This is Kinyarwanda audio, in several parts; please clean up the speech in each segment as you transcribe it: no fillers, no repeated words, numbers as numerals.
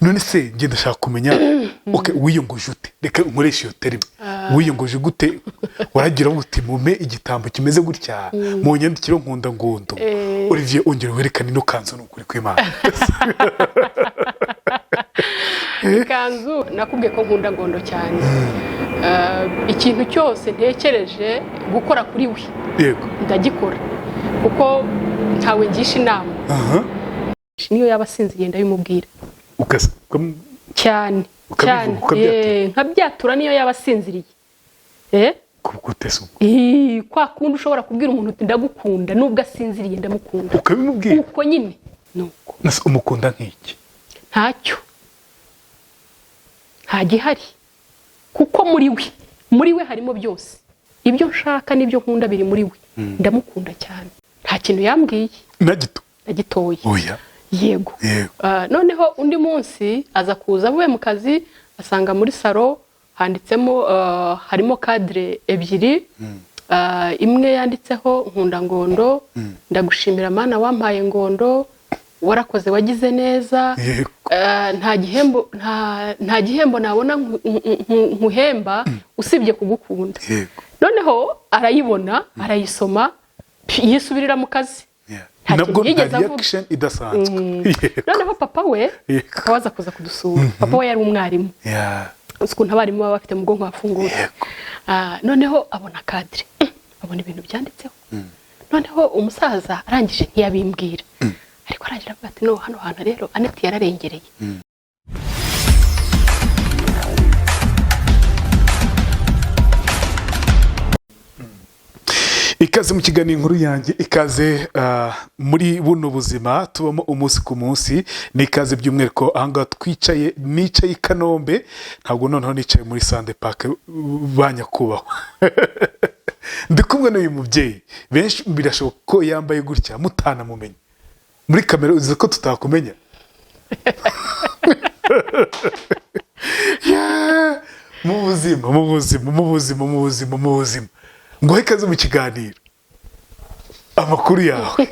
None se njye ndashaka kumenya, okay, wiyongoje ute? Reka nkoreshe iyo terme. Wiyongoje gute? Waragira uti: "Mumpe igitambo kimeze gutya, mu nyandikiro nkunda ngondo." Olivier, ongera werekane ino kanzu, ni ukuri kw'Imana. Ikanzu, nakubwiye ko nkunda Ngondo cyane. Ikintu cyose ntekereje gukora kuri we, ndagikora, kuko ntawe ngisha inama. Niyo yaba asinziriye ndabimubwira. Cyane. Ukabivuga, cyane. ukabyatura. Nkabyatura niyo yaba asinziriye. Gute se ubwo? Kwa kundi ushobora kubwira umuntu uti: "Ndagukunda," nubwo asinziriye, ndamukunda. Ukabimubwira? Uko nyine nuko. Nase umukunda nk'iki? Ntacyo, nta gihari, kuko muri we harimo byose. Ibyo nshaka n'ibyo nkunda biri muri we. Ndamukunda cyane, nta kintu yambwiye. Na gito? Na gitoya. Oya. Yego. Yego. Noneho undi munsi aza kuza avuye mu kazi, asanga muri salo handitsemo, harimo cadre ebyiri. Imwe yanditseho: "Nkunda Ngondo, ndagushimira Mana wampaye Ngondo, warakoze, wagize neza." Nta gihembo nabona nkuhemba usibye kugukunda. Noneho arayibona, arayisoma, yisubirira mu kazi. Nta Nabwo kintu yigeze nta avuga. reaction idasanzwe. Noneho papa we akaba aza kuza kudusura. Papa we yari umwarimu. Uzi ukuntu abarimu baba bafite mu bwonko hafungutse. Noneho abona cadre, abona ibintu byanditseho. Noneho umusaza arangije ntiyabimbwira, ariko arangije avuga ati: "No hano hantu rero Aneti yararengereye." Ikaze mu kiganiro Inkuru Yanjye, ikaze muri buno buzima tubamo umunsi ku munsi. Ni ikaze by'umwihariko ahangaha twicaye, nicaye i Kanombe, ntabwo noneho nicaye muri Sande Pake ba nyakubahwa. Ndi kumwe n'uyu mubyeyi, benshi birashoboka ko yambaye gutya mutanamumenye muri kamera. Uzi ko tutakumenya? Yeah! Mu buzima, mu buzima, mu buzima, mu buzima, mu buzima, nguhe ikaze mu kiganiro. Amakuru yawe,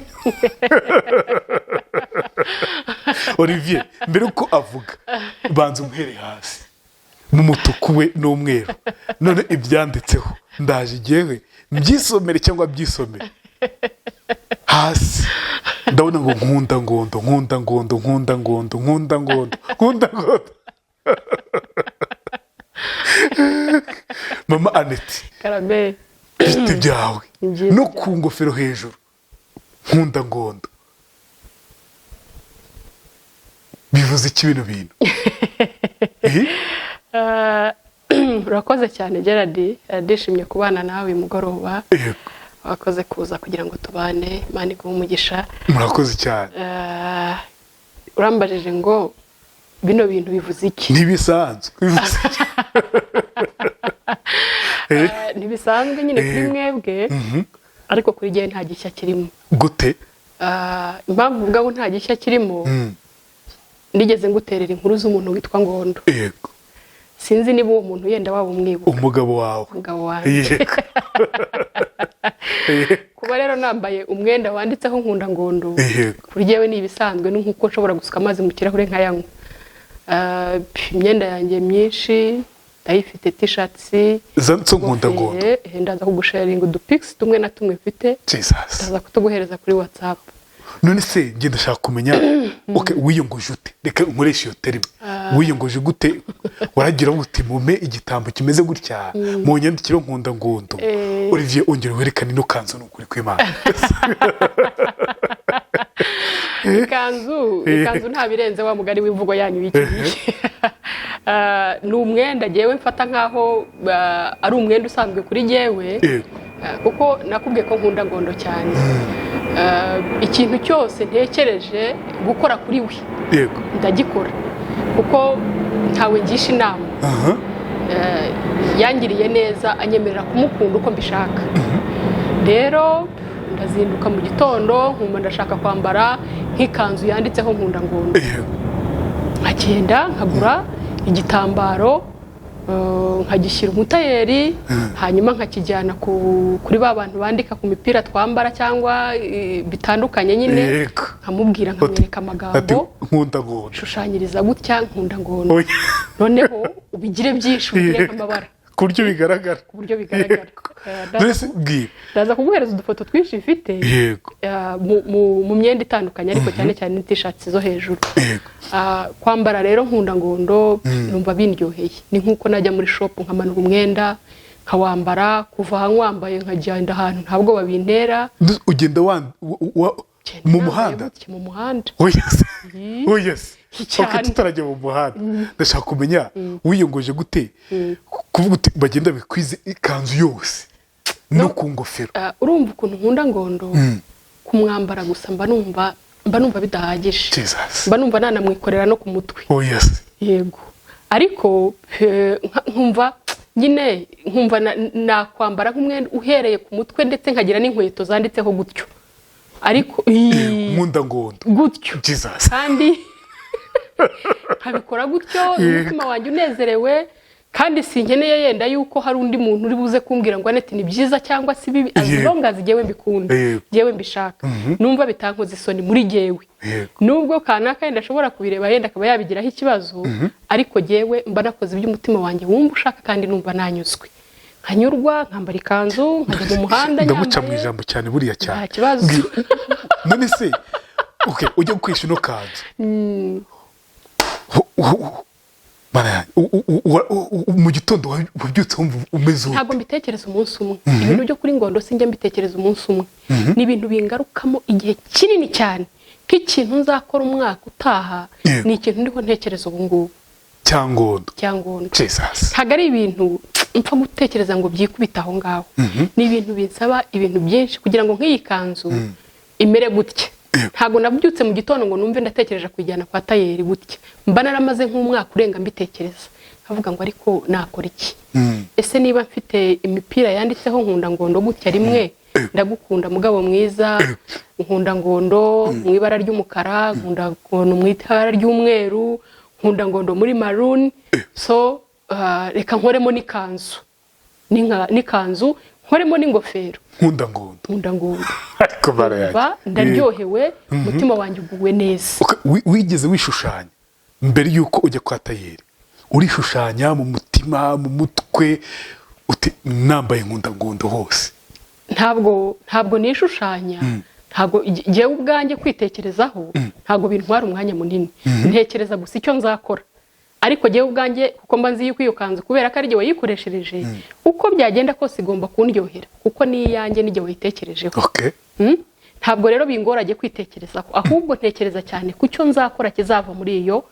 Olivier? Mbere uko avuga, banza umuhere hasi mu mutuku we n'umweru, none ibyanditseho ndaje igihewe mbyisomere cyangwa byisomere. Hasi ndabona ngo: "Nkunda Ngondo, nkunda Ngondo, nkunda Ngondo, nkunda Ngondo, nkunda Ngondo." Mama Aneti. Karame. Ibiti byawe. Ni byiza. No ku ngofero hejuru: "Nkunda Ngondo." Bivuze iki bino bintu? Urakoze cyane, Gerard. Ndishimye kubana nawe uyu mugoroba. Wakoze kuza kugira ngo tubane, Imana iguhe umugisha. Murakoze cyane. Urambajije ngo bino bintu bivuze iki? Ntibisanzwe, bivuze iki? Ntibisanzwe nyine kuri mwebwe, ariko kuri jyewe nta gishya kirimo. Gute? Impamvu mvuga ngo nta gishya kirimo, nigeze nguterera inkuru z'umuntu witwa Ngondo. Sinzi niba uwo muntu yenda waba umwibuka. Umugabo wawe? Umugabo wanjye. Kuba rero nambaye umwenda wanditseho "Nkunda Ngondo", kuri jyewe ni ibisanzwe, ni nk'uko nshobora gusuka amazi mu kirahure nkayanywa. Imyenda yanjye myinshi ndayifite, t-shirts, Zanditseho "Nkunda Ngondo"? Ndaza kugusharinga udupikisi tumwe na tumwe mfite. Jesus. Ndaza kutuguhereza kuri WhatsApp. None se njye ndashaka kumenya, okay, wiyongoje ute? Reka nkoreshe iyo terme. Wiyongoje gute? Waragira uti: "Mumpe igitambo kimeze gutya, mu nyandikiro nkunda Ngondo." Olivier, ongera werekane ino kanzu, ni ukuri kw'Imana. Ikanzu nta birenze, wa mugani w'imvugo yanyu y'iki gihe. Ni umwenda jyewe mfata nk'aho ari umwenda usanzwe kuri jyewe. Kuko nakubwiye ko nkunda Ngondo cyane. Ikintu cyose ntekereje gukora kuri we, ndagikora, kuko ntawe ngisha inama. Yangiriye neza anyemerera kumukunda uko mbishaka. Rero ndazinduka mu gitondo nkumva ndashaka kwambara nk'ikanzu yanditseho "Nkunda Ngondo", nkagenda nkagura igitambaro. Nkagishyira umutayeri, hanyuma nkakijyana kuri ba bantu bandika ku mipira twambara cyangwa bitandukanye nyine, nkamubwira, nkamwereka Ati amagambo, "Nkunda Ngondo." "Shushanyiriza gutya Nkunda Ngondo." Oya. Noneho ubigire byinshi, ubigire nk'amabara, ku buryo bigaragara. Ku buryo bigaragara. None se bwira. Ndaza kuguhereza udufoto twinshi mfite mu myenda itandukanye, ariko cyane cyane ni t-shirts zo hejuru. Kwambara rero Nkunda Ngondo numva bindyoheye. Ni nk'uko najya muri shop nkamanura umwenda nkawambara, kuva aha nkwambaye nkagenda ahantu ntabwo babintera. Ugenda Ngenda mu nambaye muhanda? gutya mu muhanda. Oh yes, oh yes. Cyane. Okay, tutarajya mu muhanda, ndashaka kumenya wiyongoje gute kuvuga uti bagenda bikwize ikanzu yose no ku ngofero? Urumva ukuntu nkunda Ngondo, kumwambara gusa mba numva bidahagije. Jesus. Mba numva nanamwikorera no ku mutwe. Oh yes. Yego, ariko nkumva nyine nkumva nakwambara nk'umwenda uhereye ku mutwe, ndetse nkagira n'inkweto zanditseho gutyo, ariko Nkunda Ngondo. Gutyo. Jesus. Kandi nkabikora gutyo umutima wanjye unezerewe, kandi sinkeneye yenda yuko hari undi muntu uri buze kumbwira ngo "Aneti, ni byiza" cyangwa si bibi, as long as jyewe mbikunda, jyewe mbishaka, numva bitankoze isoni muri jyewe. Nubwo kanaka yenda ashobora kubireba, yenda akaba yabigiraho ikibazo, ariko jyewe mba nakoze ibyo umutima wanjye wumva ushaka, kandi numva nanyuzwe, nkanyurwa, nkambara ikanzu, nkajya mu muhanda Ndamuca mu nyambaye. ijambo cyane buriya cyane. Nta kibazo. None se okay, ujya gukoresha ino kanzu, Mana yanjye, mu gitondo wabyutse wumva umeze ute? Ntabwo mbitekereza umunsi umwe. Ibintu byo kuri Ngondo sinjya mbitekereza umunsi umwe, ni ibintu bingarukamo igihe kinini cyane, nk'ikintu nzakora umwaka utaha. Ni ikintu ndiho ntekereza ubu ngubu. Cyangondo. Cya Ngondo. Jesus. Ntabwo ari ibintu mpfa gutekereza ngo byikubite aho ngaho. Ni ibintu binsaba ibintu byinshi kugira ngo nk'iyi kanzu imere gutya. Ntabwo nabyutse mu gitondo ngo numve ndatekereje kuyijyana kwa tayeri gutya. Mba naramaze nk'umwaka urenga mbitekereza, nkavuga ngo ariko nakora iki? Ese niba mfite imipira yanditseho Nkunda Ngondo gutya rimwe, "Ndagukunda mugabo mwiza", Nkunda Ngondo mu ibara ry'umukara, Nkunda Ngondo mu ibara ry'umweru, Nkunda Ngondo muri maroon, so reka nkoremo n'ikanzu, n'ikanzu nkoremo n'ingofero. Nkunda Ngondo. Nkunda Ngondo. Ariko bara Mba ndaryohewe, umutima wanjye uguwe neza. Okay, wigeze wishushanya mbere y'uko ujya kwa tayeri? Urishushanya mu mutima, mu mutwe, uti "Nambaye Nkunda Ngondo hose"? Ntabwo nishushanya. Ntabwo njyewe ubwanjye kwitekerezaho ntabwo bintwara umwanya munini. Ntekereza gusa icyo nzakora, ariko njyewe ubwanjye, kuko mba nzi yuko iyo kanzu, kubera ko ari jye wayikoreshereje, uko byagenda kose igomba kundyohera, kuko ni iyanjye, nijye wayitekerejeho. Ntabwo rero bingoranye kwitekerezaho, ahubwo ntekereza cyane ku cyo nzakora kizava muri iyo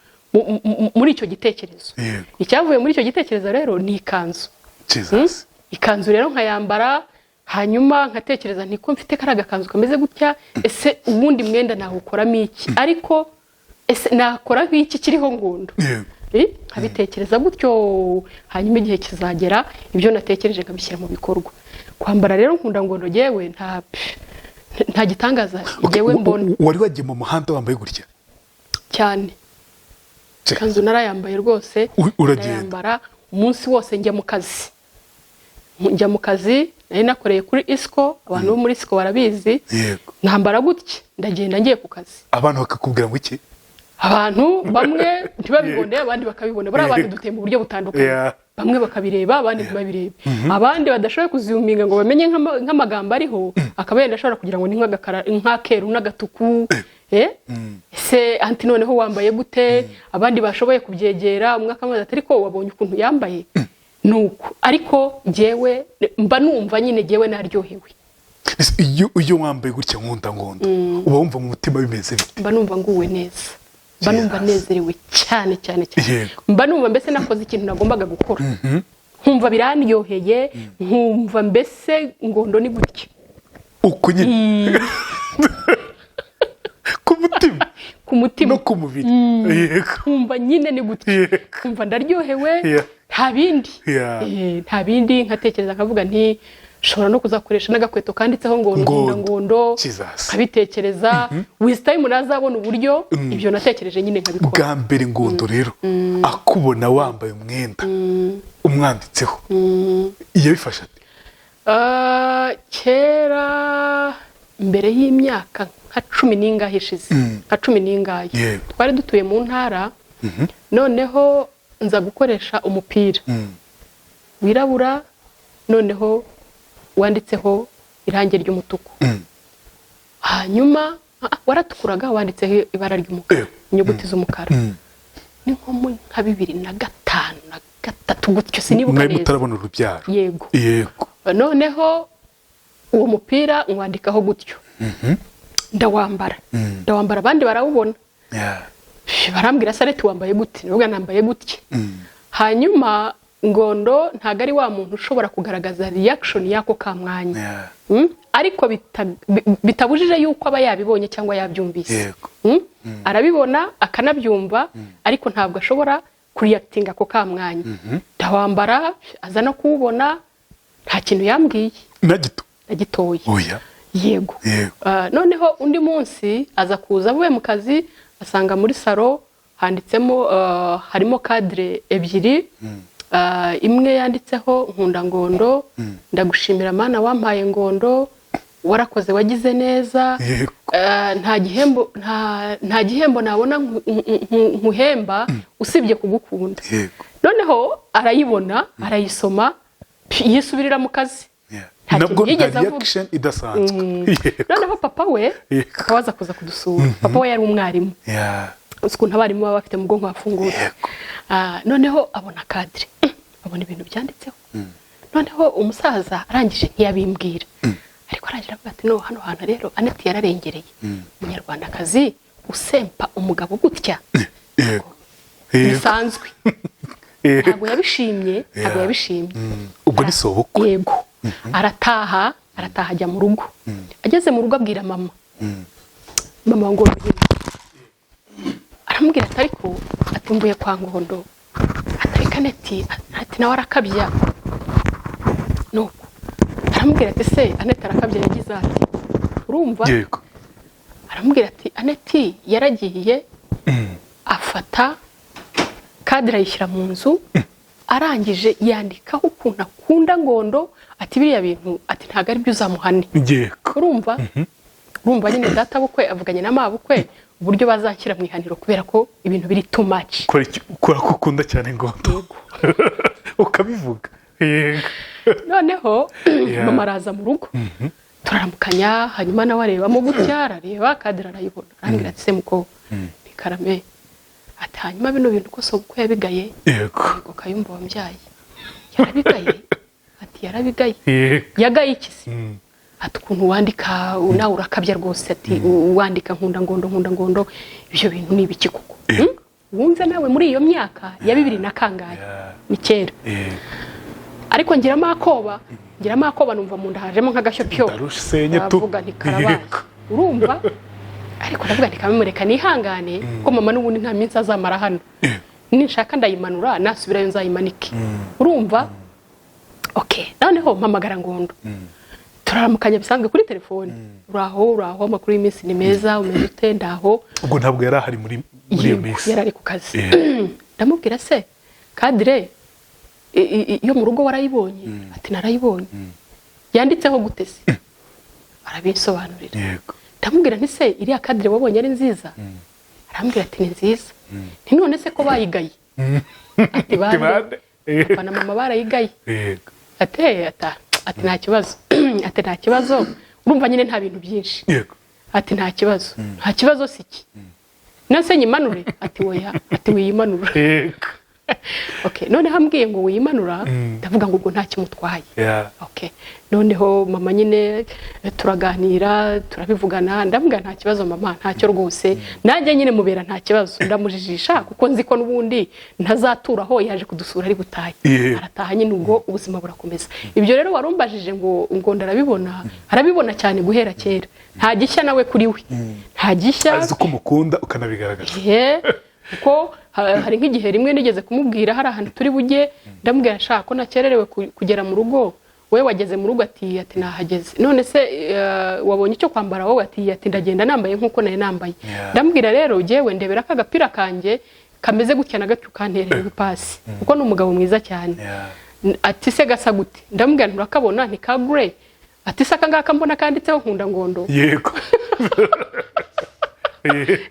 muri icyo gitekerezo. Icyavuye muri icyo gitekerezo rero ni ikanzu. Jesus. Ikanzu rero nkayambara, hanyuma nkatekereza nti ko mfite kariya gakanzu kameze gutya, ese ubundi mwenda nawukoramo iki? Ariko ese nakora nk'iki kiriho Ngondo? Nkabitekereza gutyo, hanyuma igihe kizagera ibyo natekereje nkabishyira mu bikorwa. Kwambara rero Nkunda Ngondo, yewe nta gitangaza Okay, yewe mbona. Wari wagiye mu muhanda wambaye gutya? Cyane. Ikanzu narayambaye rwose. Uragenda. Ndayambara umunsi wose, njya mu kazi. Njya mu kazi nari nakoreye kuri Isiko, abantu bo muri Isiko barabizi. Nambara gutya ndagenda ngiye ku kazi. Abantu bakakubwira ngo iki? Abantu bamwe ntibabibone, abandi bakabibona. Buriya abantu duteye mu buryo butandukanye. Bamwe bakabireba, abandi ntibabirebe, abandi badashoboye kuziyuminga ngo bamenye nk'amagambo ariho, akaba yenda ashobora kugira ngo ni nk'akeru n'agatuku. Ese anti noneho wambaye gute? Abandi bashoboye kubyegera, umwe akamubaza ati "Ariko wabonye ukuntu yambaye?" Nuko ariko jyewe mba numva nyine jyewe naryohewe. Ese iyo wambaye gutya Nkunda Ngondo, uba wumva mu mutima bimeze bite? Mba numva nguwe neza, mba numva Jesus. nezerewe cyane cyane cyane. Mba numva mbese nakoze ikintu nagombaga gukora, nkumva birandyoheye, nkumva mbese Ngondo ni gutya. Uko nyine ku mutima? Ku mutima. No ku mubiri, yego. Nkumva nyine ni gutya. Nkumva ndaryohewe. Nta bindi. Nta bindi. Nkatekereza nkavuga nti nshobora no kuzakoresha n'agakweto kanditseho ngo Ngondo. Ngondo, Ngondo. Jesus. Nkabitekereza, with time nazabona uburyo ibyo natekereje nyine nkabikora. Bwa mbere Ngondo rero akubona wambaye umwenda. Umwanditseho, yabifashe ate? Kera mbere y'imyaka nka 10 n'ingahe ishize, nka 10 n'ingahe, twari dutuye mu ntara. Noneho nza gukoresha umupira wirabura, noneho wanditseho irangi ry'umutuku. Hanyuma waratukuraga, wanditseho ibara ry'umukara, inyuguti z'umukara. Ni nko muri nka 2005 na 3 gutyo, sinibuka Mwari neza. mutarabona urubyaro? Yego. Noneho uwo mupira mwandikaho gutyo, ndawambara, ndawambara, abandi barawubona. Barambwira: "Se Aneti, wambaye gute?" Ndavuga: "Nambaye gutya." Hanyuma Ngondo ntabwo ari wa muntu ushobora kugaragaza reaction y'ako ka mwanya. Ariko bitabujije yuko aba yabibonye cyangwa yabyumvise. Arabibona akanabyumva, ariko ntabwo ashobora kureactinga ako ka mwanya. Ndawambara, aza no kuwubona, nta kintu yambwiye. Na gito? Na gitoya. Oya. Yego. Noneho undi munsi aza kuza avuye mu kazi, asanga muri salo handitsemo, harimo cadre ebyiri. Imwe yanditseho "Nkunda Ngondo, ndagushimira Mana wampaye Ngondo, warakoze, wagize neza." Nta gihembo nabona nkuhemba usibye kugukunda. Noneho arayibona, arayisoma, yisubirira mu kazi. Nta Nabwo kintu nta yigeze avuga. reaction idasanzwe. Noneho papa we, papa we aza kuza kudusura. Papa we yari umwarimu. Uzi ukuntu abarimu baba bafite mu bwonko hafungutse. Noneho abona cadre, abona ibintu byanditseho. Noneho umusaza arangije ntiyabimbwira, ariko arangije aravuga ati: "No hano hantu rero Aneti yararengereye, umunyarwandakazi usempa umugabo gutya." yego yego Bisanzwe. Ntabwo yabishimye, ntabwo yabishimye. Ubwo ni sobukwe? Yego. Arataha, arataha, ajya mu rugo. Ageze mu rugo abwira mama, mama ngo aramubwira ati: "Ariko," ati, "mvuye kwa Ngondo," ati, "ariko Aneti," ati, "nawe arakabya." Nuko aramubwira ati: "Se Aneti arakabya yagize ati?" Urumva? Yego. Aramubwira ati: "Aneti yaragiye afata cadre ayishyira mu nzu, arangije yandikaho ukuntu akunda Ngondo," ati, "biriya bintu," ati, "ntabwo ari byo, uzamuhane." Urumva, urumva nyine data bukwe avuganye na mabukwe uburyo bazashyira mu ihaniro kubera ko ibintu biri too much. Kubera ko ukunda cyane Ngondo ukabivuga, yego. Noneho mama araza mu rugo, turaramukanya, hanyuma nawe arebamo gutya, arareba cadre, arayibona, arambwira ati: "Se muko ni karame?" Ati: "Hanyuma bino bintu ko sobukwe yabigaye?" Yego, Kayumba wambyaye yarabigaye. Ati: "Yarabigaye." "Yagaye iki se?" Ati: "Ukuntu wandika nawe urakabya rwose," ati, "wandika 'Nkunda Ngondo, nkunda Ngondo', ibyo bintu ni ibiki koko?" Wumve nawe, muri iyo myaka ya bibiri na kangahe, ni kera. Ariko ngiramo akoba, ngiramo akoba, numva mu nda hajemo nk'agashyopyo. Ndarusenye tu. Ndavuga nti: "Karabaye." Urumva, ariko ndavuga nti: "Kamemureka nihangane, ko mama n'ubundi nta minsi azamara hano. Ninshaka ndayimanura, nasubirayo nzayimanike." Urumva, okay, noneho mpamagara Ngondo, turaramukanya bisanzwe kuri telefone: "Uraho, uraho, amakuru y'iminsi ni meza, umeze ute?" "Ndaho." Ubwo ntabwo yari ahari muri iyo Yego, minsi? Yari ari ku kazi. Ndamubwira: "Se cadre yo mu rugo warayibonye?" Ati: "Narayibonye." "Yanditseho gute se?" Arabinsobanurira. Ndamubwira nti: "Se iriya cadre wabonye ari nziza?" Arambwira ati: "Ni nziza." Nti: "None se ko bayigaye?" Ati: "Bande?" Bande? "Papa na mama barayigaye." Ati: "Eh," ati: "Nta kibazo," ati: "Nta kibazo." Urumva nyine nta bintu byinshi. Ati: "Nta kibazo." "Nta kibazo si iki? None se nyimanure?" Ati: "Oya," ati, "wiyimanura." Okay, noneho ambwiye ngo wiyimanura, ndavuga ngo ubwo nta kimutwaye. Okay, noneho mama nyine turaganira, turabivugana, ndamubwira: "Nta kibazo mama, ntacyo rwose." Nanjye nyine mubera nta kibazo, ndamujijisha kuko nzi ko n'ubundi ntazaturaho, yaje kudusura ari butahe. Arataha nyine, ubwo ubuzima burakomeza. Ibyo rero warumbajije ngo ndarabibona, arabibona cyane guhera kera. Nta gishya nawe, kuri we nta gishya. Azi ko umukunda ukanabigaragaza. Ehe, kuko hari nk'igihe rimwe nigeze kumubwira hari ahantu turi bujye, ndamubwira: "Shaka ko nakererewe kugera mu rugo, wowe wageze mu rugo?" Ati: "Nahageze." "None se wabonye icyo kwambara wowe?" Ati: "Ndagenda nambaye nk'uko nari nambaye." Ndamubwira: "Rero jyewe ndebera ko agapira kanjye kameze gutya na gatyo, ukanterera ipasi," kuko ni umugabo mwiza cyane. Ati se gasa gute? Ndamubwira nti urakabona, ni ka grey. Ati se aka ngaka mbona kanditseho Nkunda Ngondo?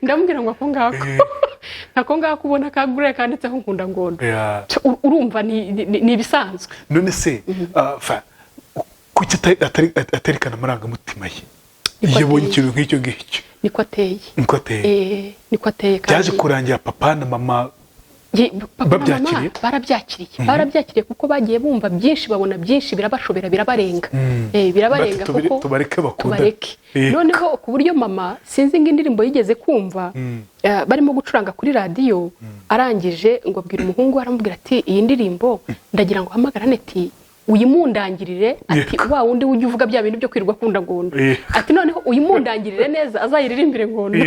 Ndamubwira ngo ako ngako, ako ngako ubona ka grey kanditseho Nkunda Ngondo. Urumva ni ibisanzwe. None se kuki aterekana amarangamutima ye Niko iyo abonye ateye. ikintu nk'icyo ngicyo? Niko ateye. Niko ateye. Niko ateye kandi Byaje kurangira papa na mama Papa na mama babyakiriye? Barabyakiriye kuko bagiye bumva byinshi, babona byinshi, birabashobera, birabarenga. Birabarenga. Bati, Kuko tubareke bakundane. Tubareke. Noneho ku buryo mama, sinzi ngo indirimbo yigeze kumva barimo gucuranga kuri radiyo, arangije ngo abwira umuhungu we, aramubwira ati iyi ndirimbo ndagira ngo uhamagare Aneti uyimundangirire, ati wa wundi ujya uvuga bya bintu byo kwirirwa akunda Ngondo, ati noneho uyimundangirire neza azayiririmbire Ngondo.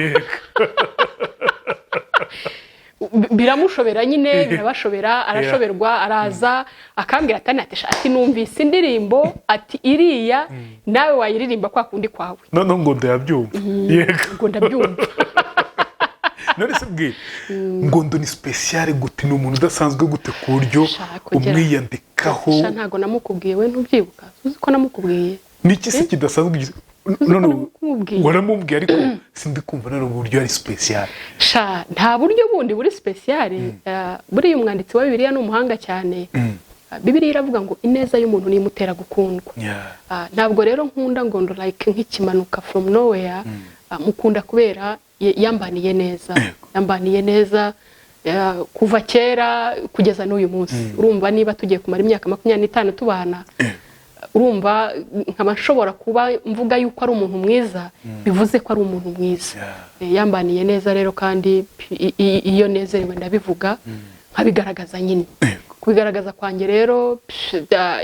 Biramushobera nyine, birabashobera, arashoberwa, araza akambwira ati Aneti, ati numvise indirimbo, ati iriya nawe wayiririmba kwa kundi kwawe. Noneho Ngondo yabyumva, yego. Ngo ndabyumva. None se bwira, Ngondo ni spécial gute? Ni umuntu udasanzwe gute ku buryo Sha, kugera- umwiyandikaho? Sha, ntago namukubwiye, we ntubyibuka? Uzi ko namukubwiye? Ni iki se kidasanzwe Uzi ko none? namukubwiye? Waramubwiye, ariko sindi kumva none uburyo ari spécial. Sha, nta buryo bundi buri spécial. Buriya umwanditsi wa Bibiliya ni umuhanga cyane. Bibiliya iravuga ngo ineza y'umuntu niyo imutera gukundwa. Ntabwo rero nkunda Ngondo like nk'ikimanuka from nowhere. Mukunda kubera yambaniye neza. Yambaniye neza kuva kera kugeza n'uyu munsi. Urumva niba tugiye kumara imyaka 25 tubana, urumva nkaba nshobora kuba mvuga yuko ari umuntu mwiza, bivuze ko ari umuntu mwiza. Yambaniye neza rero, kandi iyo nezerewe ndabivuga, nkabigaragaza nyine. Kubigaragaza kwanjye rero,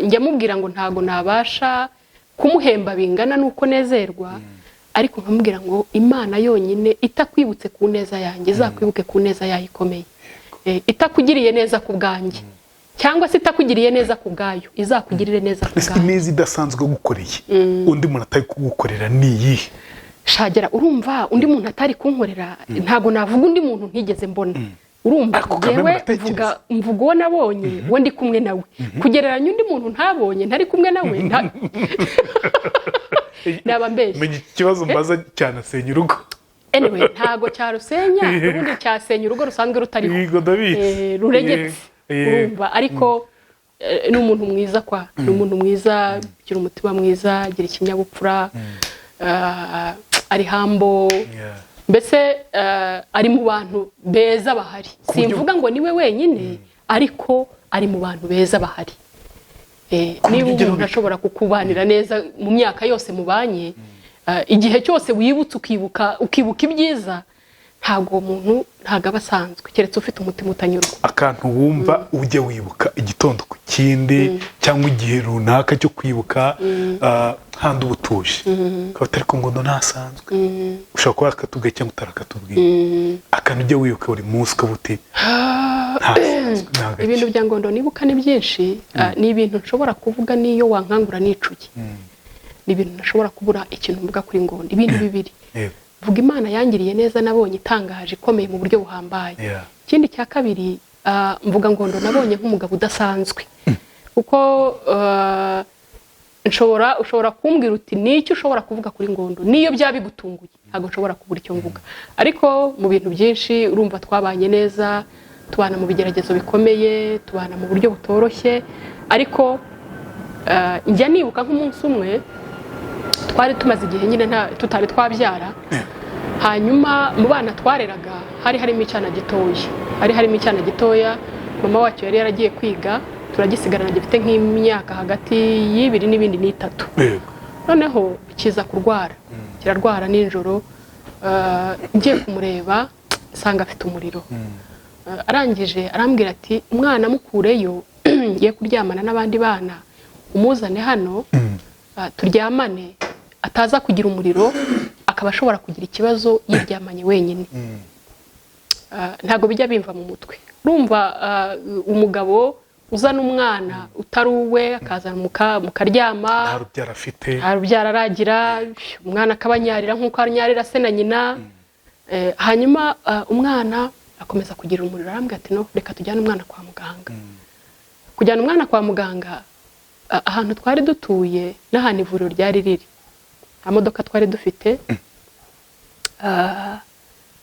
njya mubwira ngo ntago nabasha kumuhemba bingana n'uko nezerwa, ariko nkamubwira ngo Imana yonyine itakwibutse ku neza yanjye izakwibuke ku neza yayo ikomeye. Itakugiriye neza ku bwanjye cyangwa se itakugiriye neza ku bwayo, izakugirire neza ku Ese bwayo. ineza idasanzwe gukoreye undi muntu atari kugukorera ni iyihe? Shagera, urumva undi muntu atari kunkorera, ntabwo navuga undi muntu ntigeze mbona, urumva? Ariko kamwe Jewe muratekereza. mvuga uwo nabonye, uwo ndi kumwe nawe. Kugereranya undi muntu ntabonye, ntari kumwe nawe, naba mbeshye. Menya ikibazo mbaza cyanasenya urugo. Anyway, ntago cyarusenya, ubundi cyasenya urugo rusanzwe rutariho. Yego, ndabizi. Ruregetse. Urumva, ariko ni umuntu mwiza kwa, ni umuntu mwiza, agira umutima mwiza, agira ikinyabupfura, ari humble. Mbese ari mu bantu beza bahari. Simvuga ngo niwe wenyine, ariko ari mu bantu beza bahari. Ku buryo Niba ugera umuntu ashobora kukubanira neza mu myaka yose mubanye, igihe cyose wibutse ukibuka ibyiza, ntabwo uwo muntu ntabwo aba asanzwe, keretse ufite umutima utanyurwa. Akantu wumva ujya wibuka igitondo ku kindi cyangwa igihe runaka cyo kwibuka, handi uba utuje ukaba utari ko Ngondo ntasanzwe, ushobora kuba wakatubwiye cyangwa utarakatubwiye, akantu ujya wibuka buri munsi ukaba uti ntasanzwe ni agake. Ibintu bya Ngondo nibuka ni byinshi. Ni ibintu nshobora kuvuga n'iyo wankangura nicuye, ni ibintu ntashobora kubura ikintu mvuga kuri Ngondo, ibintu bibiri. Vuga Imana yangiriye neza, nabonye itangaje, ikomeye mu buryo buhambaye. Ikindi cya kabiri, mvuga Ngondo nabonye nk'umugabo udasanzwe, kuko nshobora ushobora kumbwira uti nicyo ushobora kuvuga kuri Ngondo, niyo byaba bigutunguye, ntabwo nshobora kubura icyo mvuga. Ariko mu bintu byinshi, urumva twabanye neza, tubana mu bigeragezo bikomeye, tubana mu buryo butoroshye, ariko njya nibuka nk'umunsi umwe twari tumaze igihe nyine tutari twabyara. Hanyuma mu bana twareraga hari harimo icyana gitoya, mama wacyo yari yaragiye kwiga, turagisigarana, gifite nk'imyaka hagati y'ibiri n'ibindi n'itatu. Noneho kiza kurwara, kirarwara nijoro. Ngiye kumureba nsanga afite umuriro. Arangije arambwira ati umwana mukureyo, ngiye kuryamana n'abandi bana, umuzane hano turyamane, ataza kugira umuriro akaba ashobora kugira ikibazo yiryamanye wenyine. Ntabwo bijya bimva mu mutwe. Urumva umugabo uzana umwana utari uwe, akazana mukaryama. Nta rubyaro afite. Nta rubyaro aragira, umwana akabanyarira nk'uko anyarira se na nyina. Hanyuma umwana akomeza kugira umuriro, arambwira ati no, reka tujyane umwana kwa muganga. Kujyana umwana kwa muganga, ahantu twari dutuye n'ahantu ivuriro ryari riri, nta modoka twari dufite.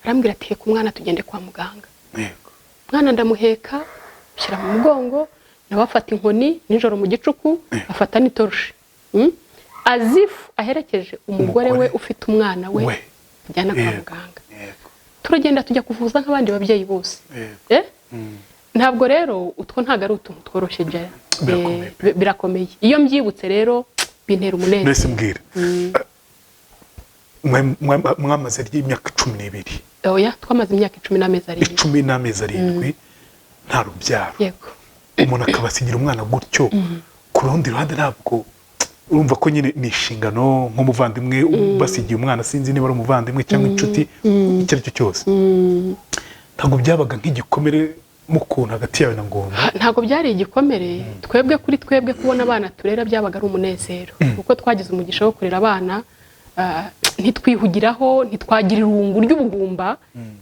Arambwira ati: "Heka umwana tugende kwa muganga." Umwana ndamuheka, mushyira mu mugongo, nawe afata inkoni nijoro mu gicuku, afata n'itoroshi. As if aherekeje umugore we Umugore. ufite umwana we We. ajyana kwa muganga. Turagenda tujya kuvuza nk'abandi babyeyi bose. Eh? Ntabwo rero utwo ntabwo ari utuntu tworoshye jya. Birakomeye pe. Birakomeye. Iyo mbyibutse rero bintera Mbese umunezero. mbwira, mwamaze ry'imyaka 12? Oya, twamaze imyaka 10 n'amezi 7. 10 n'amezi 7 nta rubyaro. Yego. Umuntu akabasigira umwana gutyo. Ku rundi ruhande, ntabwo urumva ko nyine ni inshingano nk'umuvandimwe basigiye umwana, sinzi niba ari umuvandimwe cyangwa inshuti, icyo ari cyo cyose, ntabwo byabaga nk'igikomere mu kuntu hagati yawe na Ngondo? Ntabwo byari igikomere. Twebwe, kuri twebwe, kubona abana turera byabaga ari umunezero, kuko twagize umugisha wo kurera abana, ntitwihugiraho, ntitwagira irungu ry'ubugumba,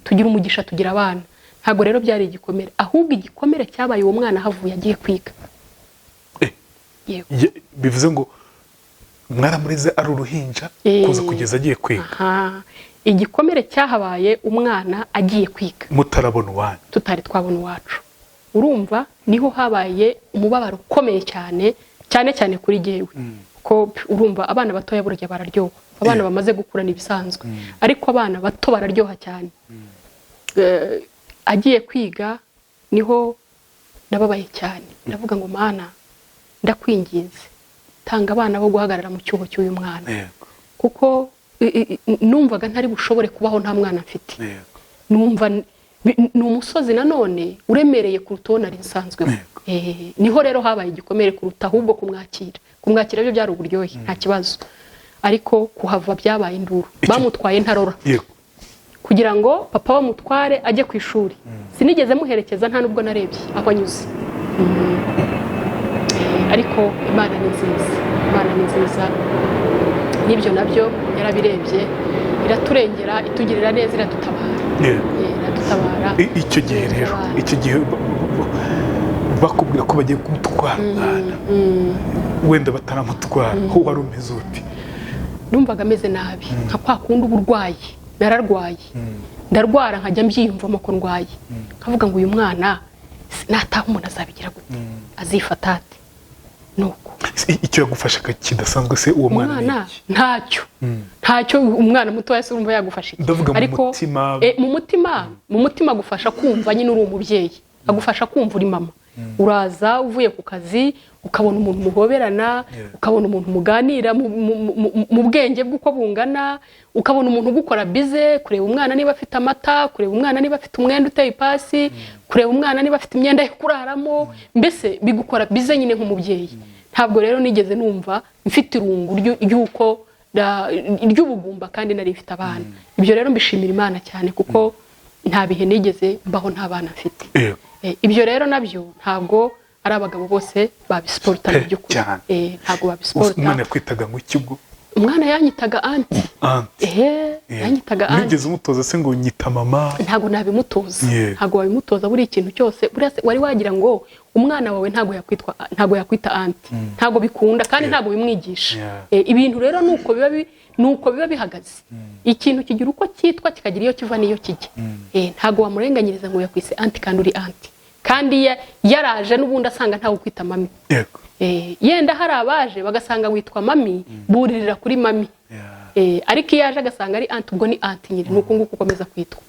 tugira umugisha tugira abana. Ntabwo rero byari igikomere, ahubwo igikomere cyabaye uwo mwana ahavuye agiye kwiga. Yego. Bivuze ngo mwaramureze ari uruhinja kuza kugeza agiye kwiga? Aha. Igikomere cyahabaye umwana agiye kwiga. Mutarabona uwanyu? Tutari twabona uwacu. Urumva niho habaye umubabaro ukomeye cyane cyane cyane kuri jyewe, ko urumva abana batoya burya bararyoha. Abana bamaze gukura ni ibisanzwe, ariko abana bato bararyoha cyane. Agiye kwiga niho nababaye cyane. Ndavuga ngo: "Mana, ndakwinginze, tanga abana bo guhagarara mu cyuho cy'uyu mwana," kuko numvaga ntari bushobore kubaho nta mwana mfite. Numva ni umusozi nanone uremereye kuruta uwo nari nsanzweho. Niho rero habaye igikomere kuruta ahubwo kumwakira. Kumwakira byo byari uburyohe, nta kibazo, ariko kuhava byabaye induru. Bamutwaye ntarora. Kugira ngo papa bamutware ajye ku ishuri, sinigeze muherekeza, nta nubwo narebye aho anyuze. Ariko Imana ni nziza, Imana ni nziza. N'ibyo nabyo yarabirebye, iraturengera, itugirira neza, iradutabara. Iradutabara. Icyo gihe rero, Iradutabara. icyo gihe bakubwira ko bagiye kumutwara umwana, wenda bataramutwara, ho wari umeze ute? Numvaga ameze nabi, nka kwa kundi uba urwaye. Nararwaye, ndarwara, nkajya mbyiyumvamo ko ndwaye, nkavuga ngo: "Uyu mwana nataha umuntu azabigira gute? Azifata ate?" Nuko. Icyo yagufashaga kidasanzwe se uwo mwana ni Umwana iki? ntacyo, ntacyo. Umwana mutoya se urumva yagufasha iki? Ndavuga mu Ariko, mutima. Mu mutima agufasha kumva nyine uri umubyeyi, agufasha kumva uri mama. Uraza uvuye ku kazi, ukabona umuntu muhoberana, ukabona umuntu muganira mu bwenge bw'uko bungana, ukabona umuntu ugukora bize kureba umwana niba afite amata, kureba umwana niba afite umwenda uteye ipasi, kureba umwana niba afite imyenda yo kuraramo. Mbese bigukora bize nyine nk'umubyeyi. Ntabwo rero nigeze numva mfite irungu ry'uko ry'ubugumba kandi nari mfite abana. Ibyo rero mbishimira Imana cyane, kuko nta bihe nigeze mbaho nta bana mfite. Ibyo rero nabyo ntabwo ari abagabo bose babisiporota mu Pe, by'ukuri. cyane. Ntabwo babisiporota. Umwana yakwitaga ngo iki ubwo? Umwana yanyitaga aunty. Aunty. Ehe, yanyitaga aunty. Wigeze umutoza se ngo nyita mama? Ntabwo nabimutoza. Ntabwo wabimutoza. Buri ikintu cyose buriya se wari wagira ngo umwana wawe ntabwo yakwitwa, ntabwo yakwita aunty, ntabwo bikunda kandi ntabwo bimwigisha. Ibintu rero nuko biba bihagaze. Ikintu kigira uko cyitwa, kikagira iyo kiva n'iyo kijya. Ntabwo wamurenganyiriza ngo yakwise aunty kandi uri aunty, kandi yaraje n'ubundi asanga ntawe ukwita mami. Yenda hari abaje bagasanga witwa mami, buririra kuri mami. Ariko iyo aje agasanga ari aunty, ubwo ni aunty nyine, ni uko nguko ukomeza kwitwa.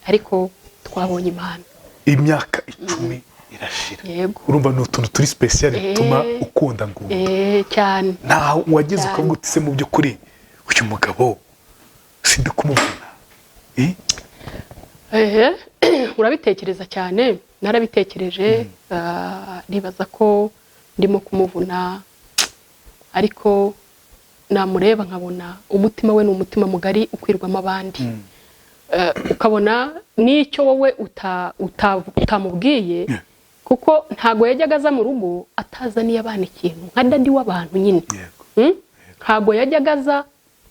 Ariko twabonye Imana. Imyaka 10 irashira. Yego. Urumva ni utuntu turi special bituma ukunda ngo Cyane. Ntaho wageze Cyane. ukavuga uti: "Se mu by'ukuri uyu mugabo sindi kumubona?" Eh? Ehe, urabitekereza cyane. Narabitekereje, nibaza ko ndimo kumuvuna, ariko namureba nkabona umutima we ni umutima mugari ukwirwamo abandi. Ukabona n'icyo wowe utamubwiye, kuko ntago yajyaga aza mu rugo atazaniye abana ikintu, nka daddy w'abantu nyine. Ntago yajyaga aza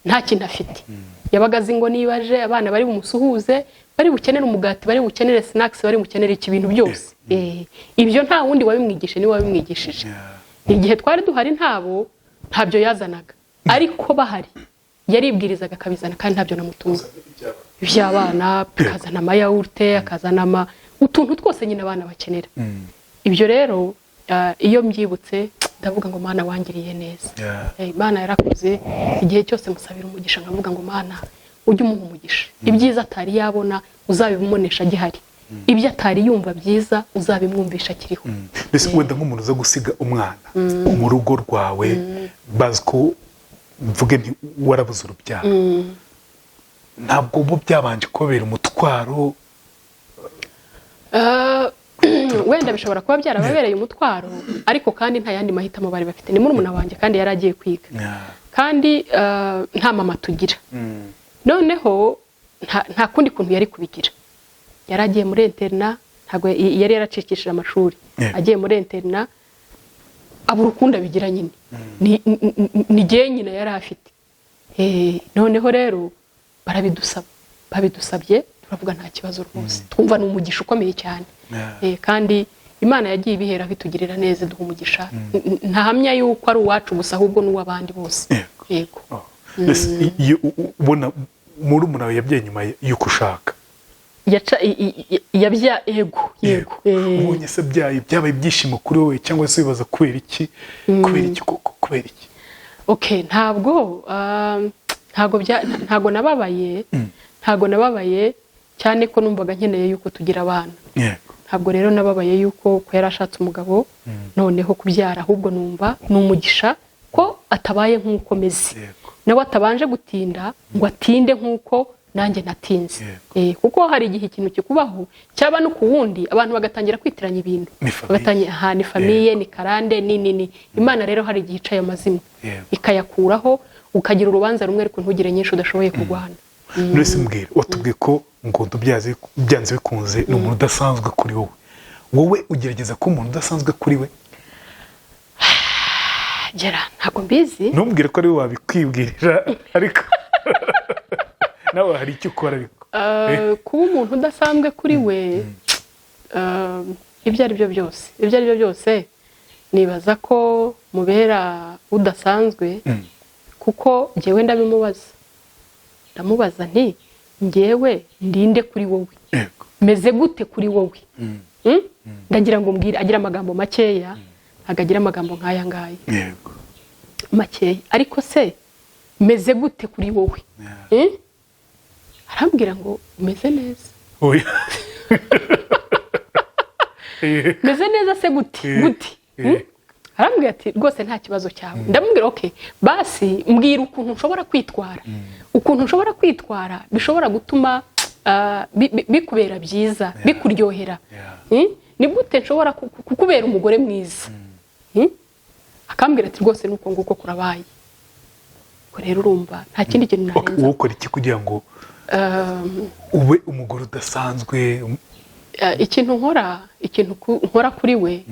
nta kintu afite. Yabaga azi ngo niba aje abana bari bumusuhuze. Bari bukenere umugati, bari bukenere snacks, bari bukenere iki, ibintu byose. Ibyo nta wundi wabimwigishije, niwe wabimwigishije. Igihe twari duhari ntabyo yazanaga, ariko bahari yaribwirizaga akabizana, kandi ntabyo namutumye. Iby'abana, akazana amayawurute, akazana utuntu twose nyine abana bakenera. Ibyo rero, iyo mbyibutse ndavuga ngo: "Mana, wangiriye neza." Imana yarakoze. Igihe cyose musabira umugisha, nkavuga ngo: "Mana, ujye umuha umugisha. Ibyiza atari yabona uzabimubonesha agihari, ibyo atari yumva byiza uzabimwumvisha akiriho." Mbese wenda nk'umuntu uza gusiga umwana mu rugo rwawe, bazi ko, mvuge nti warabuze urubyaro, ntabwo ubu byabanje kubabera umutwaro? Wenda bishobora kuba byarababereye umutwaro, ariko kandi nta yandi mahitamo bari bafite. Ni murumuna wanjye kandi yari agiye kwiga, kandi nta mama tugira. Noneho nta kundi kuntu yari kubigira. Yari agiye muri internat, ntabwo yari yaracikishije amashuri. Agiye muri internat abura ukundi abigira nyine. Ni jye nyina yari afite. Noneho rero barabidusaba, babidusabye turavuga nta kibazo rwose, twumva ni umugisha ukomeye cyane. Kandi Imana yagiye ibiheraho itugirira neza, iduha umugisha. Ntahamya yuko ari uwacu gusa, ahubwo n'uw'abandi bose. Yego. Oh. Mbese iyo ubona murumuna wawe yabyaye nyuma y'uko ushaka? Yaca yabya, yego. Ubonye se byaye, byabaye ibyishimo kuri wowe, cyangwa se wibaza kubera iki, kubera iki koko, kubera iki? Okay, ntabwo nababaye, ntabwo nababaye cyane, ko numvaga nkeneye yuko tugira abana. Ntabwo rero nababaye yuko ko yari ashatse umugabo noneho kubyara, ahubwo numva ni umugisha ko atabaye nk'uko meze, nawe atabanje gutinda ngo atinde nk'uko nanjye natinze. Kuko hari igihe ikintu kikubaho cyaba no ku wundi, abantu bagatangira kwitiranya ibintu. Ni famille. Bagatangira aha ni famille, ni karande, ni Imana. Rero hari igihe icaye amazimwe ikayakuraho, ukagira urubanza rumwe ariko ntugire nyinshi udashoboye kurwana. None se mbwira, watubwiye ko Ngondo byanze bikunze ni umuntu udasanzwe kuri wowe. Wowe ugerageza kuba umuntu udasanzwe kuri we? Gera, ntabwo mbizi. Ntumbwire ko ari we wabikwibwirira, ariko nawe hari icyo ukora ariko. Kuba umuntu udasanzwe kuri we, ibyo ari byo byose nibaza ko mubera udasanzwe, kuko njyewe ndabimubaza, ndamubaza nti: "Njyewe ndinde kuri wowe? Meze gute kuri wowe?" Ndagira ngo mbwire. Agira amagambo makeya, ntabwo agira amagambo nk'aya ngaya, makeya. Ariko se meze gute kuri wowe? Arambwira ngo: "Umeze neza." Oya. Meze neza se gute? Gute? Arambwira ati: "Rwose nta kibazo cyawe." Ndamubwira: "Okay, basi mbwira ukuntu nshobora kwitwara, ukuntu nshobora kwitwara bishobora gutuma bikubera byiza, bikuryohera." Ni gute nshobora kukubera umugore mwiza? Akambwira ati: "Rwose nuko nguko kurabaye." Ubwo rero urumva nta kindi kintu narenza. Wowe ukora iki kugira ngo ube umugore udasanzwe? Ikintu nkora kuri we,